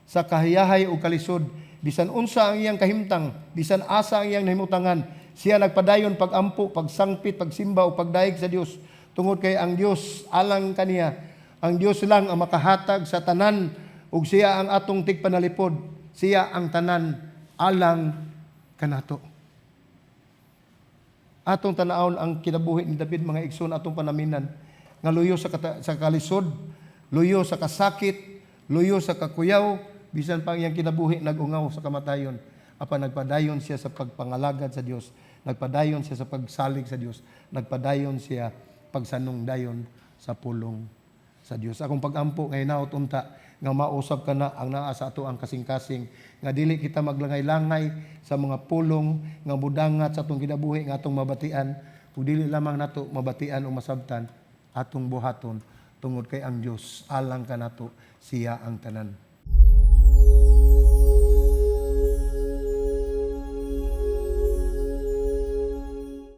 sa kahayahay ug kalisod, bisan unsa ang iyang kahimtang, bisan asa ang iyang nahimutangan, siya nagpadayon pagampo, pagsangpit, pagsimba ug pagdayeg sa Dios tungod kay ang Dios alang kaniya, ang Dios lang ang makahatag sa tanan ug siya ang atong tigpanalipod, siya ang tanan alang kanato. Atong tanawon ang kinabuhi ni David, mga igsoon, atong panaminan nga luyo sa kalisod, luyo sa kasakit, luyo sa kakuyaw, bisan pa ang iyang kinabuhi nag-ungaw sa kamatayon. Apan nagpadayon siya sa pagpangalagad sa Dios, nagpadayon siya sa pagsalig sa Dios, nagpadayon siya pagsanong dayon sa pulong sa Dios. Akong pagampo ngay hinaot unta nga mausab kana ang naa sa ato ang kasing-kasing nga dili kita maglangay-langay sa mga pulong nga mudangat sa atong kinabuhi nga atong mabatian, ug dili lamang nato mabatian o masabtan, atong buhaton tungod kay ang Dios alang kanato, siya ang tanan.